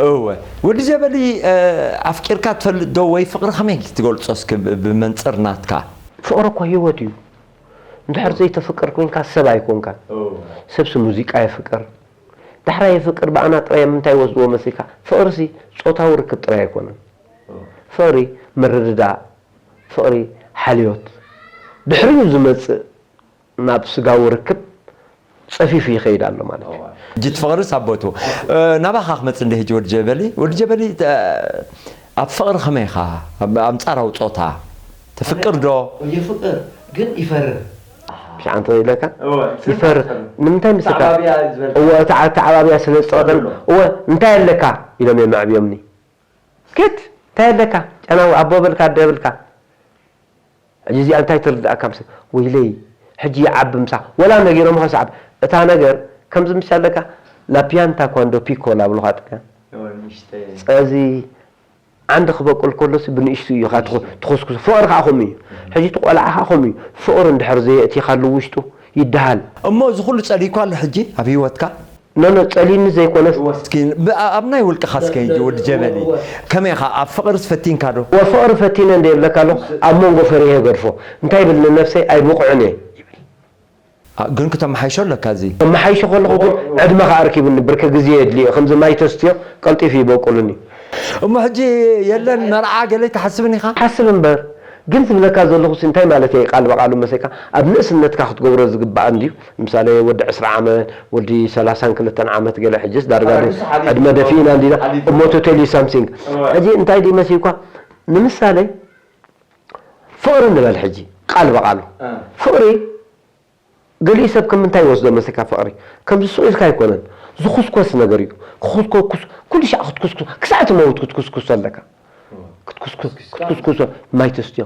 እወ ወዲ ጀበሊ ኣፍቂርካ ትፈልጥ ዶ ወይ ፍቕሪ ከመይ ትገልጾ እስኪ ብመንፅር ናትካ ፍቕሪ እኮ ህይወት እዩ እንድሕር ዘይተፍቅር ኮንካ ሰብ ኣይኮንካን ሰብሲ ሙዚቃ የፍቅር ዳሕራይ ፍቅር ብኣና ጥራይ ምንታይ ወስድዎ መስልካ ፍቅርሲ ጾታዊ ርክብ ጥራይ ኣይኮነን ፍቅሪ ምርድዳእ ፍቅሪ ሓልዮት ድሕሪኡ ዝመጽእ ናብ ስጋዊ ርክብ ጸፊፉ ይኸይድ ኣሎ ማለት እዩ። ሕጂ እቲ ፍቅሪ ሳቦቱ ናባኻ ክመጽእ እንደ ሕጂ ወዲ ጀበሊ ወዲ ጀበሊ ኣብ ፍቅሪ ከመይ ኢኻ ኣንጻራዊ ጾታ ተፍቅር ዶ? የፍቅር ግን ይፈርህ። ብሻዕ እንተ ኢለካ ይፈርህ ንምንታይ ምስካ እወ ተዓባብያ ስለ ዝፀወተን እወ እንታይ ኣለካ ኢሎም እዮም ኣዕብዮምኒ ኬት እንታይ ኣለካ ጨናዊ ኣቦ በልካ ኣደ በልካ ሕጂ እዚኣ እንታይ ትርድኣካ ምስ ወይለይ ሕጂ ይዓቢ ምሳ ወላ ነጊሮም ኸ ሰዓብ እታ ነገር ከምዚ ምስ ኣለካ ላፒያንታ ኳንዶ ፒኮላ ብልኻ ጥልያን ጸዚ ዓንዲ ክበቁል ከሎሲ ብንእሽቱ እዩ ኻ ትኹስኩሱ ፍቕሪ ከዓ ከምኡ እዩ ሕጂ እቲ ቆልዓ ከዓ ከምኡ እዩ ፍቕሪ እንድሕር ዘየእቲኻሉ ውሽጡ ይደሃል እሞ እዚ ኩሉ ጸሊእኳ ኣሎ ሕጂ ኣብ ህይወትካ ኖኖ ጸሊኒ ዘይኮነስ እስኪ ኣብ ናይ ውልቅኻ እስከ ሕጂ ወዲ ጀበሊ ከመይ ኢኻ ኣብ ፍቕርስ ፈቲንካ ዶ ፍቕሪ ፈቲነ እንደ ይብለካ ኣለኹ ኣብ መንጎ ፈሪሀ ገድፎ እንታይ ይብል ንነብሰይ ኣይብቑዕን እየ ግን ክተመሓይሾ ኣለካ እዚ ከመሓይሾ ከለኹ ግን ዕድመ ከዓ ኣርኪብኒ ብርኪ ግዜ የድልዮ ከምዚ ማይ ተስትዮ ቀልጢፉ ይበቁልኒ እሞ ሕጂ የለን መርዓ ገለ ትሓስብን ኢኻ ሓስብ እምበር ግን ዝብለካ ዘለኹስ እንታይ ማለት እየ? ቃል ብቓሉ መሰካ ኣብ ንእስነትካ ክትገብሮ ዝግባእ እንድዩ። ምሳሌ ወዲ ዕስራ ዓመት፣ ወዲ ሰላሳን ክልተን ዓመት ገለ፣ ሕጅስ ዳርጋ ዶ ዕድመ ደፊእና እንዲና እሞ to tell you something። ሕጂ እንታይ ድዩ መሲልኳ? ንምሳሌ ፍቕሪ ንበል ሕጂ ቃል ብቓሉ ፍቕሪ ገሊኡ ሰብ ከም እንታይ ይወስዶ መሰካ ፍቕሪ? ከምዚ ሱቕ ኢልካ ኣይኮነን። ዝኹስኮስ ነገር እዩ። ክኹስኮ-፣ ኩስ-፣ ኩሉ ሻዕ ክትኩስኩስ፣ ክሳዕ ትመውት ክትኩስኩስ ኣለካ። ክትኩስኩስ፣ ክትኩስኩስ፣ ማይ ተስትዮ።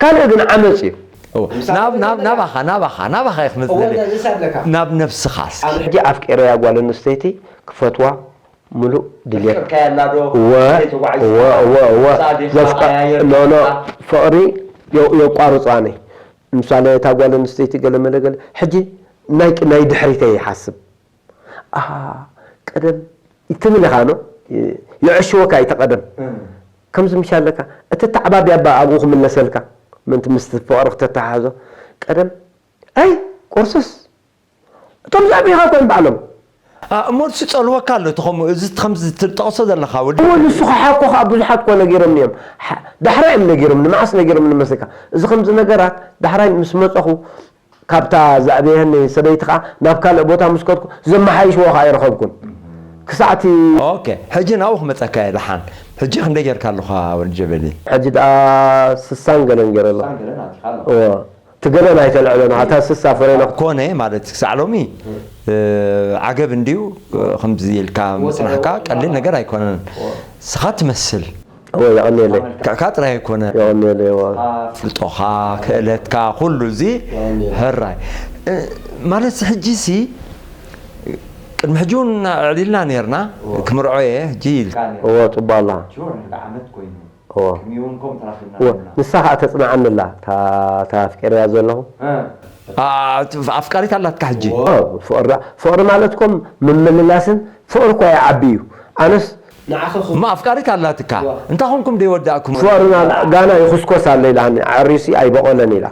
ካልእ ግን ዓመጽ እዩ። እወ። ናብ፣ ናብ፣ ናባኻ፣ ናባኻ፣ ናባኻ እየ ክመጽእ እወ፣ ደልየ። ንሳ ኣለካ። ናብ ነብስኻስ? ኣብ ሕጂ ኣፍቂረያ ጓል ኣንስተይቲ ክፈትዋ ምሉእ ድልየት። ኣፍቂርካያ ኣላ ዶ? እወ፣ ዘይተጓዒዝካ? እወ፣ እወ፣ እወ። ምሳሌ ዘፍቀ-፣ ቀያየር ኖ፣ ኖ፣ ኢኻ? ፍቕሪ የ-፣ የቋርጻኒ። ምሳሌ እታ ጓል ኣንስተይቲ ገለ መለ ገለ፣ ሕጂ ናይ ቅ-፣ ናይ ድሕሪተይ ይሓስብ። ኣሃ፣ ቀደም ትብል ኢኻ ኖ፣ ይ-፣ ይዕሽወካ እዩ እቲ ቀደም። እም። ከምዚ ምሽ ኣለካ፣ እቲ ተዓባብያ እባ ኣብኡ ክምለሰልካ፣ ምእንቲ ምስቲ ፍቕሪ ክተተሓሕዞ። ቀደም፣ ኣይ፣ ቁርስስ፣ እቶም ዘዕብኻ እኮ እዮም ባዕሎም። ኣ፣ እሞ ንሱ ጸልወካ ኣሎ፣ እቲ ከምኡ፣ እዚ ከምዚ ትጠቕሶ ዘለኻ ወዲ እሞ ንሱ ክሓኮ ኸዓ ብዙሓት እኮ ነጊሮምኒ እዮም። ሓ-፣ ዳሕራይ እዮም ነጊሮምኒ፣ መዓስ ነጊሮምኒ መስለካ? እዚ ከምዚ ነገራት ዳሕራይ ምስ መጸኹ፣ ካብታ ዘዕበየኒ ሰበይቲ ኸዓ ናብ ካልእ ቦታ ምስ ከድኩ፣ ዘመሓይሽዎ ኸዓ ኣይረኸብኩን። ክሳዕቲ ኦኬ፣ ሕጂ ናብኡ ክመጸካ እየ ደሓን። ሕጂ ክንደይ ጌርካ ኣለኻ ወዲ ጀበሊ? ሕጂ ደኣ ስሳን ገለን ገይረ ኣለኹ። ስሳን ገለን ኣቲኻ ኣለኻ። እወ። እቲ ገለን ኣይተልዕሎን፣ እታ ስሳ ፍሬና። ኮነ ማለት ክሳዕ ሎሚ፣ እ፣ ዓገብ እንድዩ፣ እ፣ ከምዚ ኢልካ ምጽናሕካ ቀሊል ነገር ኣይኮነን። እወ። ስኻ ትመስል። እወ፣ የቐንየለይ። ኣመልካ ጥራይ ኣይኮነ። የቐንየለይ፣ እወ። ፍልጦኻ፣ ክእለትካ፣ ኩሉ እዚ የቐንየለይ። ሕራይ። እ፣ ማለት ሕጂ ሲ፣ ቅድሚ ሕጂ እውን ኣዕሊልና ኔርና፣ እወ። ክምርዖ እየ፣ ሕጂ ኢል- እወ፣ ጽቡቕ ኣላ። ሹር፣ ሓደ ዓመት ኮይኑ። እወ። ቅድሚኡ እውን ከምኡ ተራኺብና እወ፣ ኣለና። ንሳ ኸዓ ተጽንዓኒ ኣላ፣ እታ፣ እታ ኣፍቂረያ ዘለኹ። እ። ኣ-፣ ኣፍቃሪት ኣላትካ ሕጂ? እወ፣ ፍቕሪ፣ ፍቕሪ ማለት እኮ ምምልላስን ፍቕሪ እኮ ይዓቢ እዩ። ኣነስ ንዓኸ ኹ- እሞ ኣፍቃሪት ኣላትካ? እወ። እንታይ ኾንኩም ደይወዳእኩም? ፍቕርና ጋና ይኹስኮስ ኣሎ ኢላኒ፣ ኣዕርዩሲ ኣይበቖለን ኢላ።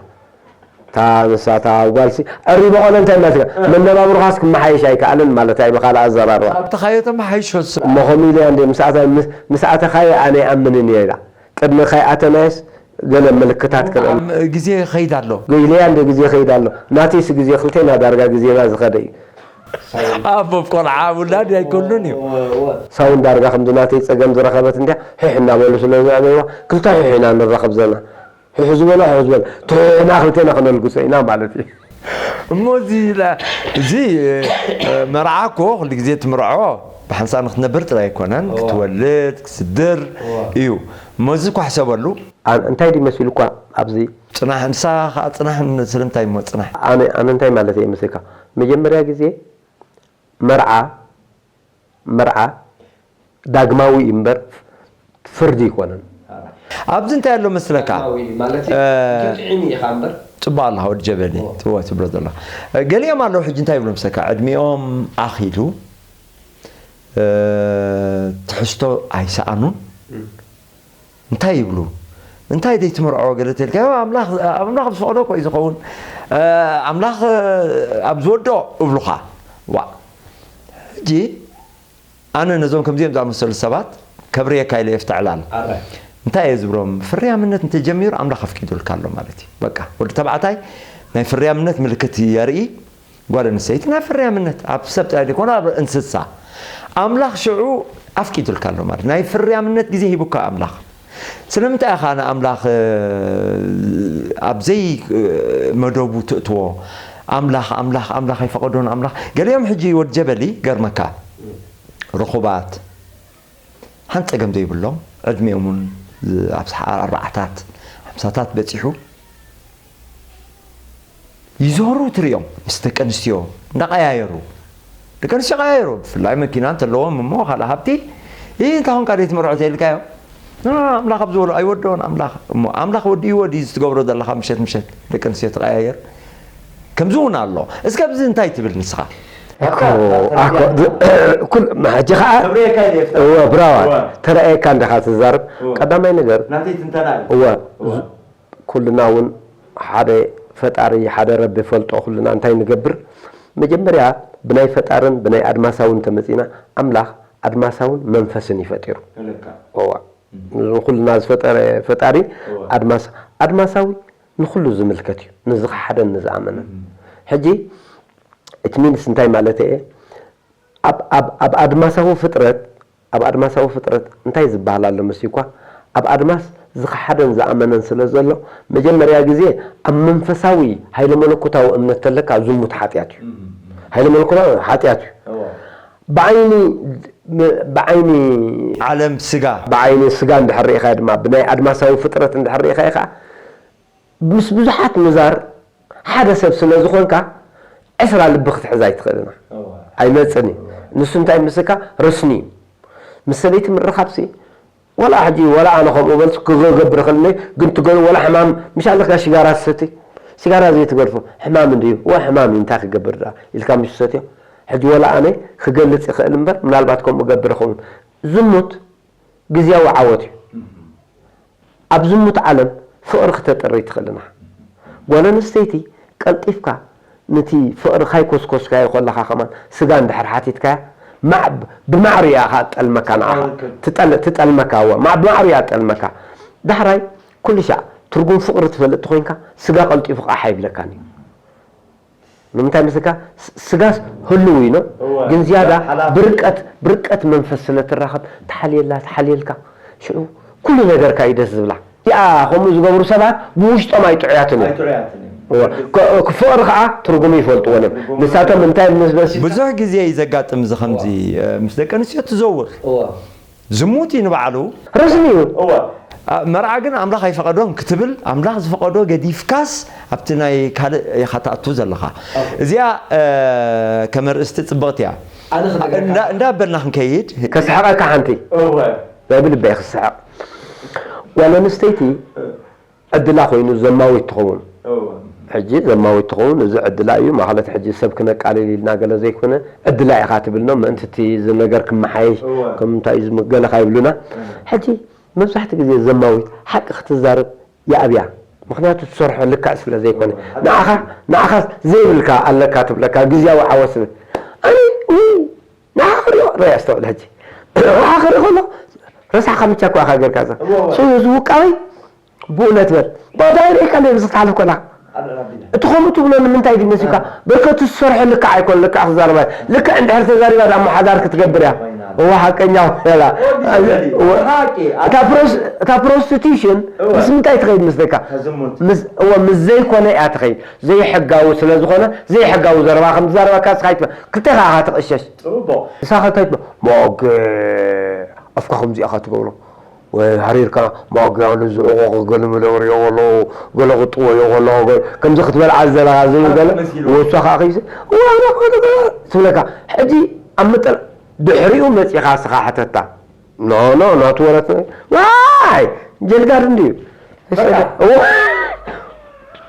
እታ ንሳ፣ እታ ጓልሲ፣ ዕሪ በቖለ እንታይ ማለት እዩ? እ። መነባብሮኻስ ክመሓየሽ ኣይከኣልን ማለት እዩ፣ ብኻልእ ኣዘራርባ። ኣብቲ ካዮ ተመሓይሾ እሱ። እሞ ከምኡ ኢለያ እንደ፣ ምስ ኣተ-፣ ምስ-፣ ምስ ኣተኻዮ ኣነ ይኣምንን እየ ኢላ። ቅድሚ ካይኣተናዮስ ገለ ምልክታት ክርኢ። ኣም-፣ ግዜ ይኸይድ ኣሎ። ኢለያ እንደ ግዜ ይኸይድ ኣሎ። ናተይስ ግዜ ክልቴና ዳርጋ ግዜና ዝኸደ እዩ። ኣብ ቆልዓ ውላድ ኣይከሉን እዩ። ሳውን ዳርጋ ከምዚ ናተይ ጸገም ዝረኸበት እንድያ፣ ሒሕ እናበሉ ስለ ዘዕበይዋ፣ ክልተ ሒሕ ኢና ንራኸብ ዘለና። ሑሕ ዝበሎ ሑሕ ዝበሎ፣ ትሕና ክልቴና ክነልግሶ ኢና ማለት እዩ። እሞ እዚ ላ-፣ እዚ፣ እ፣ መርዓ እኮ ኩሉ ግዜ ትምርዖ ብሓንሳእ ንክትነብር ጥራይ ኣይኮነን፣ እዋ። ክትወልድ፣ ክትስድር እዋ። እዩ። እሞ እዚ እኳ ሕሰበሉ። ኣን-፣ እንታይ ድዩ መሲሉ እኳ ኣብዚ ጽናሕ፣ ንሳ ኸዓ ጽናሕ ን-፣ ስለምንታይ እሞ ጽናሕ? ኣነ፣ ኣነ እንታይ ማለት እየ መስልካ? መጀመርያ ግዜ መርዓ፣ መርዓ ዳግማዊ እዩ እምበር ፍርዲ ኣይኮነን። ኣብዚ እንታይ ኣሎ መስለካ? ዳግማዊ ማለት እዩ። እ፣ ትጥዒም ኢኻ እምበር። ጽቡቕ ኣለኻ ወዲ ጀበሊ፣ እዎ። ትዎ ትብሎ ዘለኻ። ገሊኦም ኣለዉ ሕጂ እንታይ ይብሉ መስለካ? ዕድሚኦም ኣኺሉ፣ እ፣ ትሕዝቶ ኣይሰኣኑን። እም። እንታይ ይብሉ? እንታይ ደይ ትምርዖ ገለ ተልካዮ? ኣምላኽ፣ ኣምላኽ ኣብ ዝፈቕዶ እኮ እዩ ዝኸውን። እ፣ ኣምላኽ፣ እ፣ ኣብ ዝወድኦ እብሉኻ። ዋ። ሕጂ ኣነ ነዞም ከምዚኦም ዝኣመሰሉ ሰባት ከብርየካ ኢለ የፍትዕላል። ኣረ። እንታይ እየ ዝብሎም? ፍርያምነት እንተጀሚሩ ኣምላኽ ኣፍቂዱልካ ኣሎ ማለት እዩ። በቃ፣ ወዲ ተባዕታይ ናይ ፍርያምነት ምልክት የርኢ፣ ጓል ኣንስተይቲ ናይ ፍርያምነት ኣብ ሰብ ጥራይ ዘይኮነ ኣብ እንስሳ። ኣምላኽ ሽዑ ኣፍቂዱልካ ኣሎ ማለት ናይ ፍርያምነት ግዜ ሂቡካ ኣምላኽ። ስለምንታይ ኢኻ ንኣምላኽ፣ እ፣ ኣብ ዘይ፣ እ፣ መደቡ ትእትዎ? ኣምላኽ፣ ኣምላኽ፣ ኣምላኽ ኣይፈቐዶን ኣምላኽ። ገሊኦም ሕጂ ወዲ ጀበሊ ገርመካ። ርኹባት፣ ሓንቲ ጸገም ዘይብሎም፣ ዕድሚኦም እውን ኣብ ኣርባዓታት፣ ሓምሳታት በጺሑ፣ ይዞሩ ትርእዮም ምስ ደቂ ኣንስትዮ እንዳቐያየሩ። ደቂ ኣንስትዮ ቀያየሩ፣ ብፍላይ መኪና እንተለዎም እሞ ካልእ ሃብቲ፣ "እ፣ እንታይ ኾንካ ደይ ትምርዖ?" ተይልካዮ፣ "እ፣ ኣምላኽ ኣብ ዝበሎ ኣይወድኦን ኣምላኽ። እሞ ኣምላኽ ወዲእዎ ድዩ እዚ ትገብሮ ዘለኻ ምሸት ምሸት ደቂ ኣንስትዮ ትቐያየር?" ከምዚ እውን ኣሎ። እስከ ኣብዚ እንታይ ትብል ንስኻ? ኣኮ፣ ኣኮ፣ ዝ-፣ ኩል-፣ ሕጂ ኸዓ፣ ክብሬካ እዩ፣ የፍታ። እወ፣ ብራዋ፣ እወ። ተረኣየካ እንዲኻ ትዛረብ። እወ። ቀዳማይ ነገር፣ ናተይ ትንተና እዩ። እወ፣ እወ። ዝ-፣ ኩልና እውን ሓደ ፈጣሪ፣ ሓደ ረቢ ፈልጦ ኩልና እንታይ ንገብር? መጀመርያ ብናይ ፈጣርን ብናይ ኣድማሳውን ተመጺና፣ ኣምላኽ ኣድማሳውን መንፈስን እዩ ፈጢሩ። ልክዕ። እወ። እም። ንኩልና ዝፈጠረ ፈጣሪ እወ። ኣድማስ፣ ኣድማሳዊ ንኹሉ ዝምልከት እዩ፣ ንዝኸሓደን ንዝኣመነን። ሕጂ፣ it means እንታይ ማለት እየ? ኣብ ኣብ ኣብ ኣድማሳዊ ፍጥረት፣ ኣብ ኣድማሳዊ ፍጥረት እንታይ ዝበሃል ኣሎ መሲኳ? ኣብ ኣድማስ ዝኸሓደን ዝኣመነን ስለ ዘሎ፣ መጀመርያ ግዜ ኣብ መንፈሳዊ፣ ሃይለ መለኮታዊ እምነት ተለካ፣ ዝሙት ሓጢኣት እዩ። ሃይለ መለኮታዊ ሓጢኣት እዩ። ብዓይኒ ብዓይኒ ዓለም ስጋ ብዓይኒ ስጋ እንድሕር ርኢኻ ድማ፣ ብናይ ኣድማሳዊ ፍጥረት እንድሕር ርኢኻ ኢኻ፣ ምስ ብዙሓት ምዛር ሓደ ሰብ ስለ ዝኾንካ፣ ዕስራ ልቢ ክትሕዝ ኣይትኽእልና። ኣይመጽን እዩ። ንሱ እንታይ ምስካ? ረስኒ እዩ። ምስ ሰበይቲ ምርኻብሲ፣ ወላ ሕጂ፣ ወላ ኣነ ከምኡ በልስ ክገብር ክልኒ፣ ግን ትገ-፣ ወላ ሕማም፣ ምሽ ኣለካ ሽጋራ ትሰቲ፣ ሽጋራ ዘይትገድፎ፣ ሕማም እንድዩ፣ ወ ሕማም እዩ፣ እንታይ ክገብር ደኣ፣ ኢልካ ምሽ ትሰትዮ። ሕጂ ወላ ኣነ ክገልጽ ይኽእል እምበር፣ ምናልባት ከምኡ ገብር ይኸውን። ዝሙት ግዝያዊ ዓወት እዩ። ኣብ ዝሙት ዓለም ፍቕሪ ክተጥሪ ትኽእል ኢና። ጓል ኣንስተይቲ ቀልጢፍካ ነቲ ፍቕሪ ካይኮስኮስካዮ ከለኻ ከማን ስጋ እንድሕር ሓቲትካያ ማዕ-፣ ብማዕሩ እያ ኸኣ ትጠልመካ ንዓኻ። ትጠል-፣ ትጠልመካ እወ። ማዕ-፣ ብማዕሩ እያ ትጠልመካ። ዳሕራይ ኩሉ ሻዕ ትርጉም ፍቕሪ ትፈልጥ ተኾይንካ ስጋ ቀልጢፉ ቃሕ ኣይብለካን እዩ። ንምንታይ ምስልካ ስ-፣ ስጋስ ህልው እዩ ነው፣ እወ፣ ግን ዝያዳ ሓላፊ። ብርቀት ብርቀት መንፈስ ስለ ትራኸብ ትሓልየላ ትሓልየልካ ሽዑ ኩሉ ነገርካ እዩ ደስ ዝብላ። እዚኣ ከምኡ ዝገብሩ ሰባት ብውሽጦም ኣይጥዑያትን እዮም። ኣይጥዑያትን እዮም። እወ፣ ክ-፣ ክ-፣ ፍቕሪ ከዓ ትርጉሙ ይፈልጥዎን እዮም። ንሳቶም እንታይ ምስ በሲ ብዙሕ ግዜ እዩ ዘጋጥም እዚ ከምዚ እ፣ ምስ ደቂ ኣንስትዮ ትዘውር እወ ዝሙት እዩ ንባዕሉ። ረስኒ እዩ። እወ ኣ፣ መርዓ ግን ኣምላኽ ኣይፈቐዶን ክትብል ኣምላኽ ዝፈቐዶ ገዲፍካስ ኣብቲ ናይ ካልእ ኢኻ ትኣቱ ዘለኻ። እዚኣ እ፣ ከም ኣርእስቲ ጽብቕቲ እያ። ኣነ ክነግረካ እንዳ- እንዳበልና ክንከይድ ከስሕቐካ ሓንቲ እወ ናይ ብልበይ ክስሕቕ። ጓል ኣንስተይቲ ዕድላ ኮይኑ ዘማዊት ትኸውን። እወ ሕጂ ዘማዊት ትኸውን፣ እዚ ዕድላ እዩ ማለት ሕጂ ሰብ ክነቃልል ኢልና ገለ ዘይኮነ፣ ዕድላ ኢኻ ትብል ነው። ምእንቲ እቲ እዚ ነገር ክመሓየሽ እወ። ከም እንታይ እዩ ዝም-፣ ገለ ካይብሉና። ሕጂ መብዛሕትኡ ግዜ ዘማዊት ሓቂ ክትዛረብ ይኣብያ። ምኽንያቱ ትሰርሖ ልክዕ ስለ ዘይኮነ። ንዓኻ ንዓኻ ዘይብልካ ኣለካ ትብለካ ግዝያዊ ዓወት ስለ። ኣነ ውይ፣ ንዓኻ ክሪኦ ርኣ ኣስተውዕል ሕጂ። ንዓኻ ክሪኦ ከሎ ረሳሕካ ብቻ እኮ ኢኻ ጌርካ እዛ። እወ፣ እወ። ሰው እዚ ውቃበይ ብእውነት በል። ባዳይ ርኢካ እንደ ብዝትሓልፍ ኮና። ኣደራቢና እቲ ከምኡ ትብሎ ንምንታይ ድዩ መሲልካ? በርከቱ ዝሰርሖ ልክዕ ኣይኮን፣ ልክዕ ክዛረባ። ልክዕ እንድሕር ተዛሪባ ዳሞ ሓዳር ክትገብር እያ። እዋ ሓቀኛ ወላ። ወዲ ዘርኢ፣ እዋ። ሓቂ። እታ ፕሮስ-፣ እታ ፕሮስቲቱሽን እወ። ምስ ምንታይ ትኸይድ ምስለካ? ከዝሙት። ምስ፣ እዋ፣ ምስ ዘይኮነ እያ ትኸይድ። ዘይሕጋዊ ስለ ዝኾነ፣ ዘይሕጋዊ ዘረባ ከም ትዛረበካ ንስኻ ኣይትበ-፣ ክልቴኻ ኢኻ ትቕሸሽ። ጽቡቕ። ንስኻ እንታይ ትበ-፣ ሞግ፣ ኣፍካ ከምዚኣ ኢኻ ትገብሮ። ወይ ሃሪርካ ማግያ ንዝዕቆ ገለ መለ ሪኦ ከሎ ገለ ክጥወዮ ከሎ ከምዚ ክትበልዓ ዘለኻ ዝብል ገለ መሲሉ። ወሳ ከዓ ከይሲ ትብለካ። ሕጂ ኣብ መጠን ድሕሪኡ መፂኻ ስኻ ሕተታ። ኖ ኖ ናቱ ወረት ዋይ ጀልጋር እንድዩ።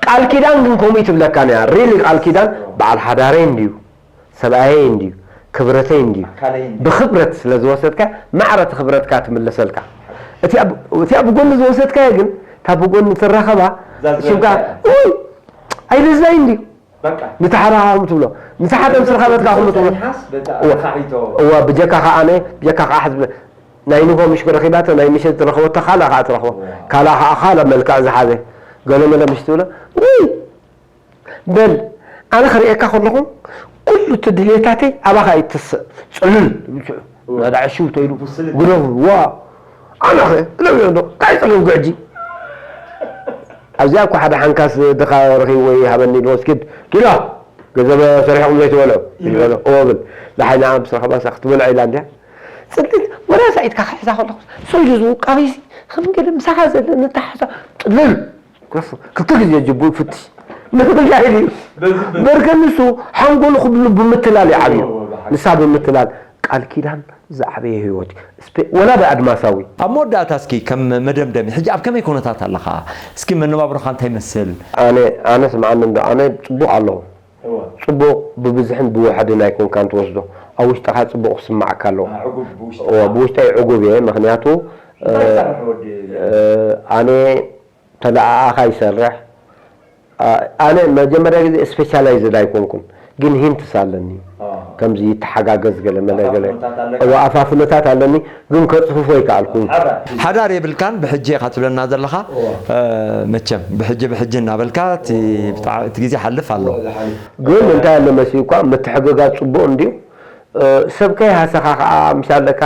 ቃል ኪዳን ግን ከምኡ ትብለካ ያ ሪሊ ቃል ኪዳን በዓል ሓዳረይ እንድዩ። ሰብኣየይ እንድዩ፣ ክብረተይ እንድዩ። ኣካለይ እንድዩ። ብኽብረት ስለ ዝወሰድካ ማዕረ እቲ ክብረትካ ትምለሰልካ። እቲኣ ብ-፣ እቲኣ ብጎኒ ዝወሰድካዮ ግን እታ ብጎኒ ትራኸባ ዛዘርካ ሽምካ እያ። ውይ ኣይደዛይ እንድዩ። በቃ ንተሓራኻ ከምትብሎ ንተሓደ ምስ ረኸበትካ ከምትብሎ ሓስ በታ እዋ፣ ረሳሒቶ እዋ ብጀካ ከዓ ኣነ ብጀካ ከዓ ሕዝብ ናይ ንጎ ምሽ ረኺባቶ ናይ ምሸት ዝረኸበቶ ካልኣ ከዓ ትረኽቦ ካልኣ ከዓ ካልእ መልክዕ ዝሓዘ ገለ መለ ምሽ ትብሎ ውይ በል ኣነ ክርእየካ ከለኹ ኩሉ እቲ ድሌታተይ ኣባኻ ይትስእ። ጽሉል ናዳ ዕሽው ተይሉ ግደፉ ዋ ኣነ ኸ እለብዮ ዶ እንታይ ጸገም ግዕጂ ኣብዚኣ እኮ ሓደ ሓንካስ ድኻ ረኺብዎ ይሃበኒ ኢልዎ እስኪድ ኪሎ ገንዘብ ሰሪሕኩም ዘይትበልዑ ይበሎ እዎ ብል ዝሓይና ምስ ረኸባሳ ክትበልዖ ኢላ እንድያ ጽልል ወላ ሳኢድካ ክሕዛ ከለኹ ሰው ኢሉ ዝውቃበይሲ ከም ገለ ምሳኻ ዘለኒ ተሓዛ ጽልል ክልተ ግዜ ጅቡ ይፍትሽ ምንታይ እዩ በርከ ንሱ ሓንጎሉ ክብሉ ብምትላል ይዓብዩ ንሳ ብምትላል ቃል ኪዳን ዝዓበየ ህይወት እዩ ወላ ብኣድማሳዊ ኣብ መወዳእታ እስኪ ከም መደምደሚ ሕጂ ኣብ ከመይ ኩነታት ኣለኻ እስኪ መነባብሮኻ እንታይ መስል ኣነ ኣነ ስምዓኒ እንዶ ኣነ ጽቡቕ ኣለኹ ጽቡቕ ብብዝሕን ብውሕድን ኣይኮንካን ትወስዶ ኣብ ውሽጥኻ ጽቡቕ ክስማዓካ ኣለዎ ብውሽጠይ ዕጉብ እየ ምክንያቱ ኣነ ተለኣኣኻ ይሰርሕ ኣነ መጀመርያ ግዜ ስፔሻላይዝድ ኣይኮንኩን ግን ሂንትስ ኣለኒ ከምዚ ይተሓጋገዝ ገለ መለ ገለ ኣፋፍኖታት ኣለካ? እዋ ኣፋፍኖታት ኣለኒ፣ ግን ከጽፍፎ ኣይከኣልኩን። ሓዳር ሓዳር የብልካን ብሕጂ ኢኻ ትብለና ዘለኻ። መቸም ብሕጂ ብሕጂ እናበልካ እቲ ግዜ ሓልፍ ኣሎ። ግን እንታይ ኣሎ መሲ እኳ ምትሕግጋዝ ጽቡቕ እንድዩ። ሰብ ከይሃሰኻ ከዓ ምሽ ኣለካ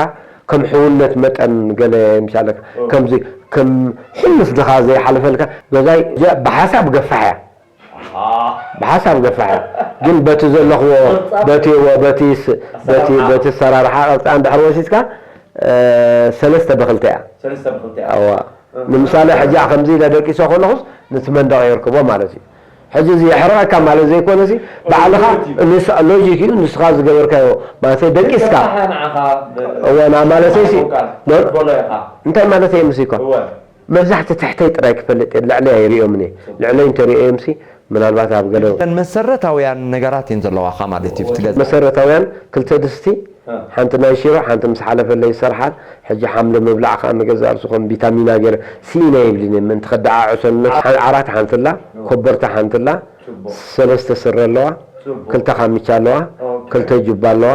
ከም ሕውነት መጠን ገለ ምሽ ኣለካ ከምዚ ከም ሕሉፍ ድኻ ዘይሓልፈልካ ገዛይ ብሓሳብ ገፋሕ እያ። ብሓሳብ ገፋሕ እያ። ግን በቲ ዘለኽዎ በቲ በቲ በቲ ሰራርሓ ቅርፃ እንድሕር ወሲድካ ሰለስተ ብክልተ እያ። ሰለስተ ብክልተ እያ። እዋ ንምሳሌ ሕጂ ከምዚ ኢለ ደቂሶ ከለኹስ ነቲ መንደቕ የርክቦ ማለት እዩ። ሕጂ እዚ የሕርቐካ ማለት ዘይኮነ ሲ ባዕልኻ ሎጂክ እዩ ንስኻ ዝገበርካዮ ማለት ደቂስካ እወ ና ማለተይ ሲ እንታይ ማለተይ ምስ ይኮን መብዛሕቲ ትሕተይ ጥራይ ክፈልጥ እየ ልዕለይ ኣይርእዮምን እየ ልዕለይ እንተርእዮም ሲ ምናልባት ኣብ ገለ እተን መሰረታውያን ነገራት እየን ዘለዋኻ ማለት እዩ ትገዛ መሰረታውያን ክልተ ድስቲ ሓንቲ ናይ ሽሮ ሓንቲ ምስ ሓለፈለይ ዝሰርሓት ሕጂ ሓምሊ ምብላዕ ከዓ ንገዛእ ርእሱ ከም ቪታሚና ገይረ ስኢነ ይብልን እየ ምእንቲ ከደዓዕሶ ንመስ ዓራት ሓንቲ ኣላ ኮበርታ ሓንቲ ኣላ ሰለስተ ስረ ኣለዋ ክልተ ካምቻ ኣለዋ ክልተ ጁባ ኣለዋ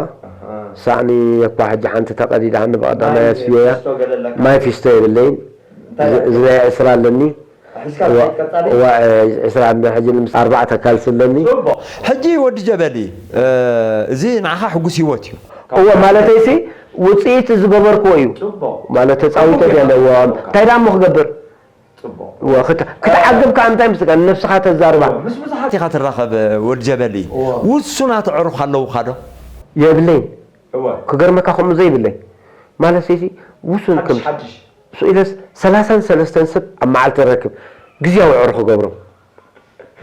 ሳእኒ እኳ ሕጂ ሓንቲ ተቀዲዳ ንብቐዳማይ ኣስፍየያ ማይ ፊስቶ የብለይን እዚ ናይ ዕስራ ኣለኒ ሒዝካ ትኸይድ ቀጻሊ? እዋ ዕስራ እንዶ ሕጂ ንምስ ኣርባዕተ ካልሲ ኣለኒ። ጽቡቕ። ሕጂ ወዲ ጀበሊ እዚ ንዓኻ ሕጉስ ህይወት እዩ። እወ ማለተይሲ ውጽኢት ዝገበርክዎ እዩ። ጽቡቕ። ማለት ተጻዊተ ጽቡቕ ድየ ኣለዎ። ጌርካ። እንታይ ደኣ እሞ ክገብር? ጽቡቕ። እወ ክት- ክትዓግብ ከኣ እንታይ ምስካ ንነብስኻ ተዛርባ። እወ፣ ምስ ብዙሓት ኢኻ ትራኸብ ወዲ ጀበሊ። እወ። ውሱናት ኣዕሩኽ ኣለውኻ ዶ? የብለይን። እወ። ክገርመካ ከምኡ ዘይብለይ። ማለተይሲ ውሱን ሓድሽ ከም ሓድሽ። ስኢለስ ሰላሳን ሰለስተን ሰብ ኣብ መዓልቲ ረክብ ግዜያዊ ዕሩ ክገብሮም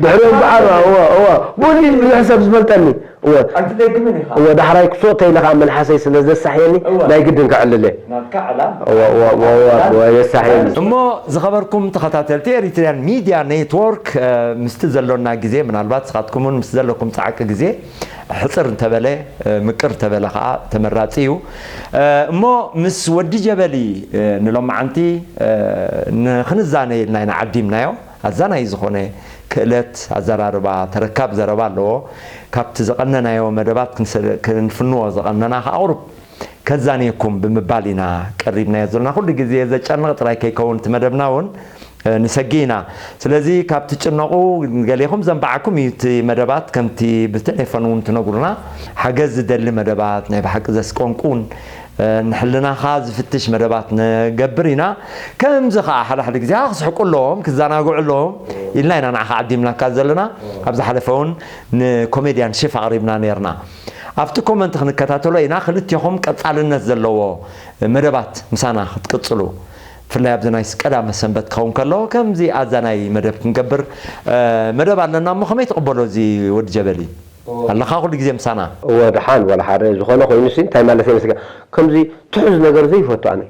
ድሕሪኦም በዓል እወ እወ ብኡ ብዙሕ ሰብ ዝፈልጠኒ እወ ኣይትደግምን ኢኻ እወ ዳሕራይ ክሶ ተይለ ከዓ መልሓሰይ ስለ ዘሳሕየኒ እወ። ናይ ግድን ከዕልለ ናትካ ዕላል እወ እወ እወ እወ እወ የሳሕየኒ እሞ ዝኸበርኩም ተኸታተልቲ ኤሪትሪያን ሚድያ ኔትወርክ ምስቲ ዘሎና ግዜ ምናልባት ንስኻትኩም እውን ምስ ዘለኩም ፃዕቂ ግዜ ሕፅር እንተበለ ምቅር እንተበለ ከዓ ተመራፂ እዩ እሞ ምስ ወዲ ጀበሊ ንሎማዓንቲ ንክንዛነ ኢልና ኢና ዓዲምናዮ ኣዛናይ ዝኾነ ክእለት ኣዘራርባ ተረካብ ዘረባ ኣለዎ ካብቲ ዘቐነናዮ መደባት ክንፍንዎ ዘቐነና ከዓ ቁሩብ ከዛንየኩም ብምባል ኢና ቀሪብናዮ ዘለና ኩሉ ግዜ ዘጨንቕ ጥራይ ከይከውን እቲ መደብና እውን ንሰጊ ኢና ስለዚ ካብ ትጭነቑ ገሌኹም ዘንባዓኩም እዩ እቲ መደባት ከምቲ ብቴሌፎን እውን ትነግሩና ሓገዝ ዝደሊ መደባት ናይ ብሓቂ ዘስቀንቁን ንሕልናኻ ዝፍትሽ መደባት ንገብር ኢና ከምዚ ከዓ ሓደ ሓደ ግዜ ክስሕቁ ኣለዎም ክዘናግዑ ኣለዎም ኢልና ኢና ንዓኻ ዓዲምናካ ዘለና ኣብ ዝሓለፈ እውን ንኮሜድያን ሽፍ ኣቕሪብና ነርና ኣብቲ ኮመንት ክንከታተሎ ኢና ክልቴኹም ቀጻልነት ዘለዎ መደባት ምሳና ክትቅጽሉ ብፍላይ ኣብዚ ናይ ቀዳመ ሰንበት ክኸውን ከሎ ከምዚ ኣዛናይ መደብ ክንገብር መደብ ኣለና እሞ ከመይ ትቕበሎ እዚ ወዲ ጀበሊ ኣለኻ ኩሉ ግዜ ምሳና እወ ደሓን ዋላ ሓደ ዝኾነ ኮይኑ ሲ እንታይ ማለት እየ መስለካ ከምዚ ትሑዝ ነገር ዘይፈቱ ኣነ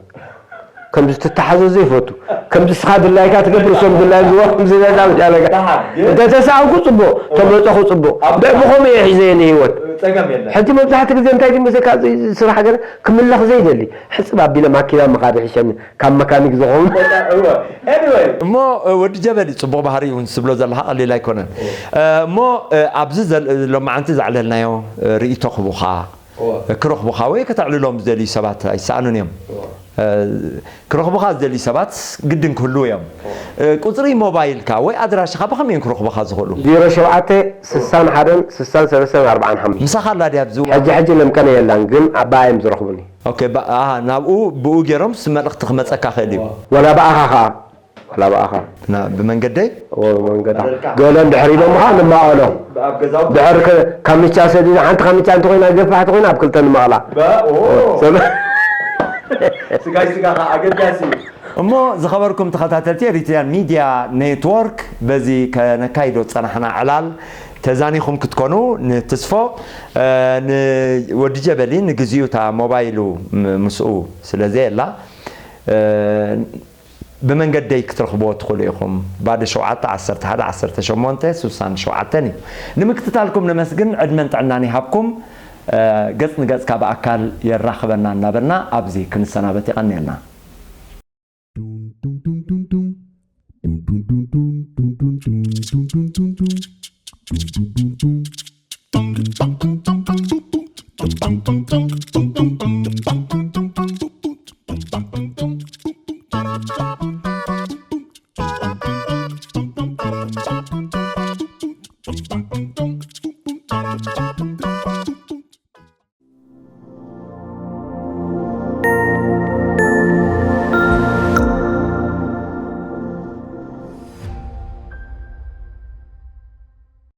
ከምዚ ትተሓዘ ዘይፈቱ ከምዚ ስኻ ድላይካ ትገብር እሶም ድላዮም ዝወ ከምዚ ነዛ ምሻለካ እንተ ተሳእኩ ጽቡቕ ተመጸኹ ጽቡቕ ብዕብኾም እየ ሒዘየ ንህይወት ሕጂ መብዛሕቲ ግዜ እንታይ ድመስለካ ስራሕ ገለ ክምለኽ ዘይደሊ ሕጽብ ኣቢለ ማኪና ምኻድ ይሕሸኒ ካብ መካኒክ ዝኸውን እሞ ወዲ ጀበሊ ጽቡቕ ባህሪ እውን ዝብሎ ዘለካ ቀሊል ኣይኮነን እሞ ኣብዚ ሎማዓንቲ ዘዕለልናዮ ርእይቶ ክቡኻ ክረኽቡኻ ወይ ከተዕልሎም ዝደልዩ ሰባት ኣይሰኣኑን እዮም ክረኽቡኻ ዝደልዩ ሰባት ግድን ክህልዉ እዮም ቁፅሪ ሞባይልካ ወይ ኣድራሽኻ ብኸመይ እዮም ክረኽቡኻ ዝኽእሉ ዜሮ ሸውዓተ ስሳን ሓደን ስሳን ሰለስተን ኣርባዓን ሓሙሽተ ምሳኻ ኣላ ድያ ኣብዚ ሕጂ ሕጂ ለምቀነ የላን ግን ኣባኣ እዮም ዝረኽቡኒ ኦኬ፣ በ- ኣሃ፣ ናብኡ ብኡ ገይሮም ስ መልእኽቲ ክመጸካ ክእል እዩ። ወላ ብኣኻ ኸኣ ወላ ብኣኻ ና- ብመንገደይ እዎ ብመንገዳ ብመንገዳ ገለ እንድሕር ኢሎምኻ ንማቐሎ ኣብ ገዛውቲ ድሕር ከ- ካምቻ ሰዲና ሓንቲ ካምቻ እንተኮይና ገፋሕቲ ኮይና ኣብ ክልተ ንማቕላ በ- ኦ፣ ሰለ- ስጋይ ስጋኻ ኣገዳሲ እዩ። እሞ ዝኸበርኩም ተኸታተልቲ ኤሪትሪያን ሚድያ ኔትወርክ በዚ ከነካይዶ ዝጸናሕና ዕላል ተዛኒኹም ክትኮኑ ንትስፎ ንወዲ ጀበሊ ንግዚኡ እታ ሞባይሉ ምስኡ ስለ ዘየላ ብመንገደይ ክትረኽብዎ ትኽእሉ ኢኹም ባዶ ሸውዓተ ዓሰርተ ሓደ ዓሰርተ ሸሞንተ ስሳን ሸውዓተን እዩ ንምክትታልኩም ነመስግን ዕድመን ጥዕናን ይሃብኩም ገጽ ንገጽካ ብኣካል የራኽበና እናበልና ኣብዚ ክንሰናበት የቐንየልና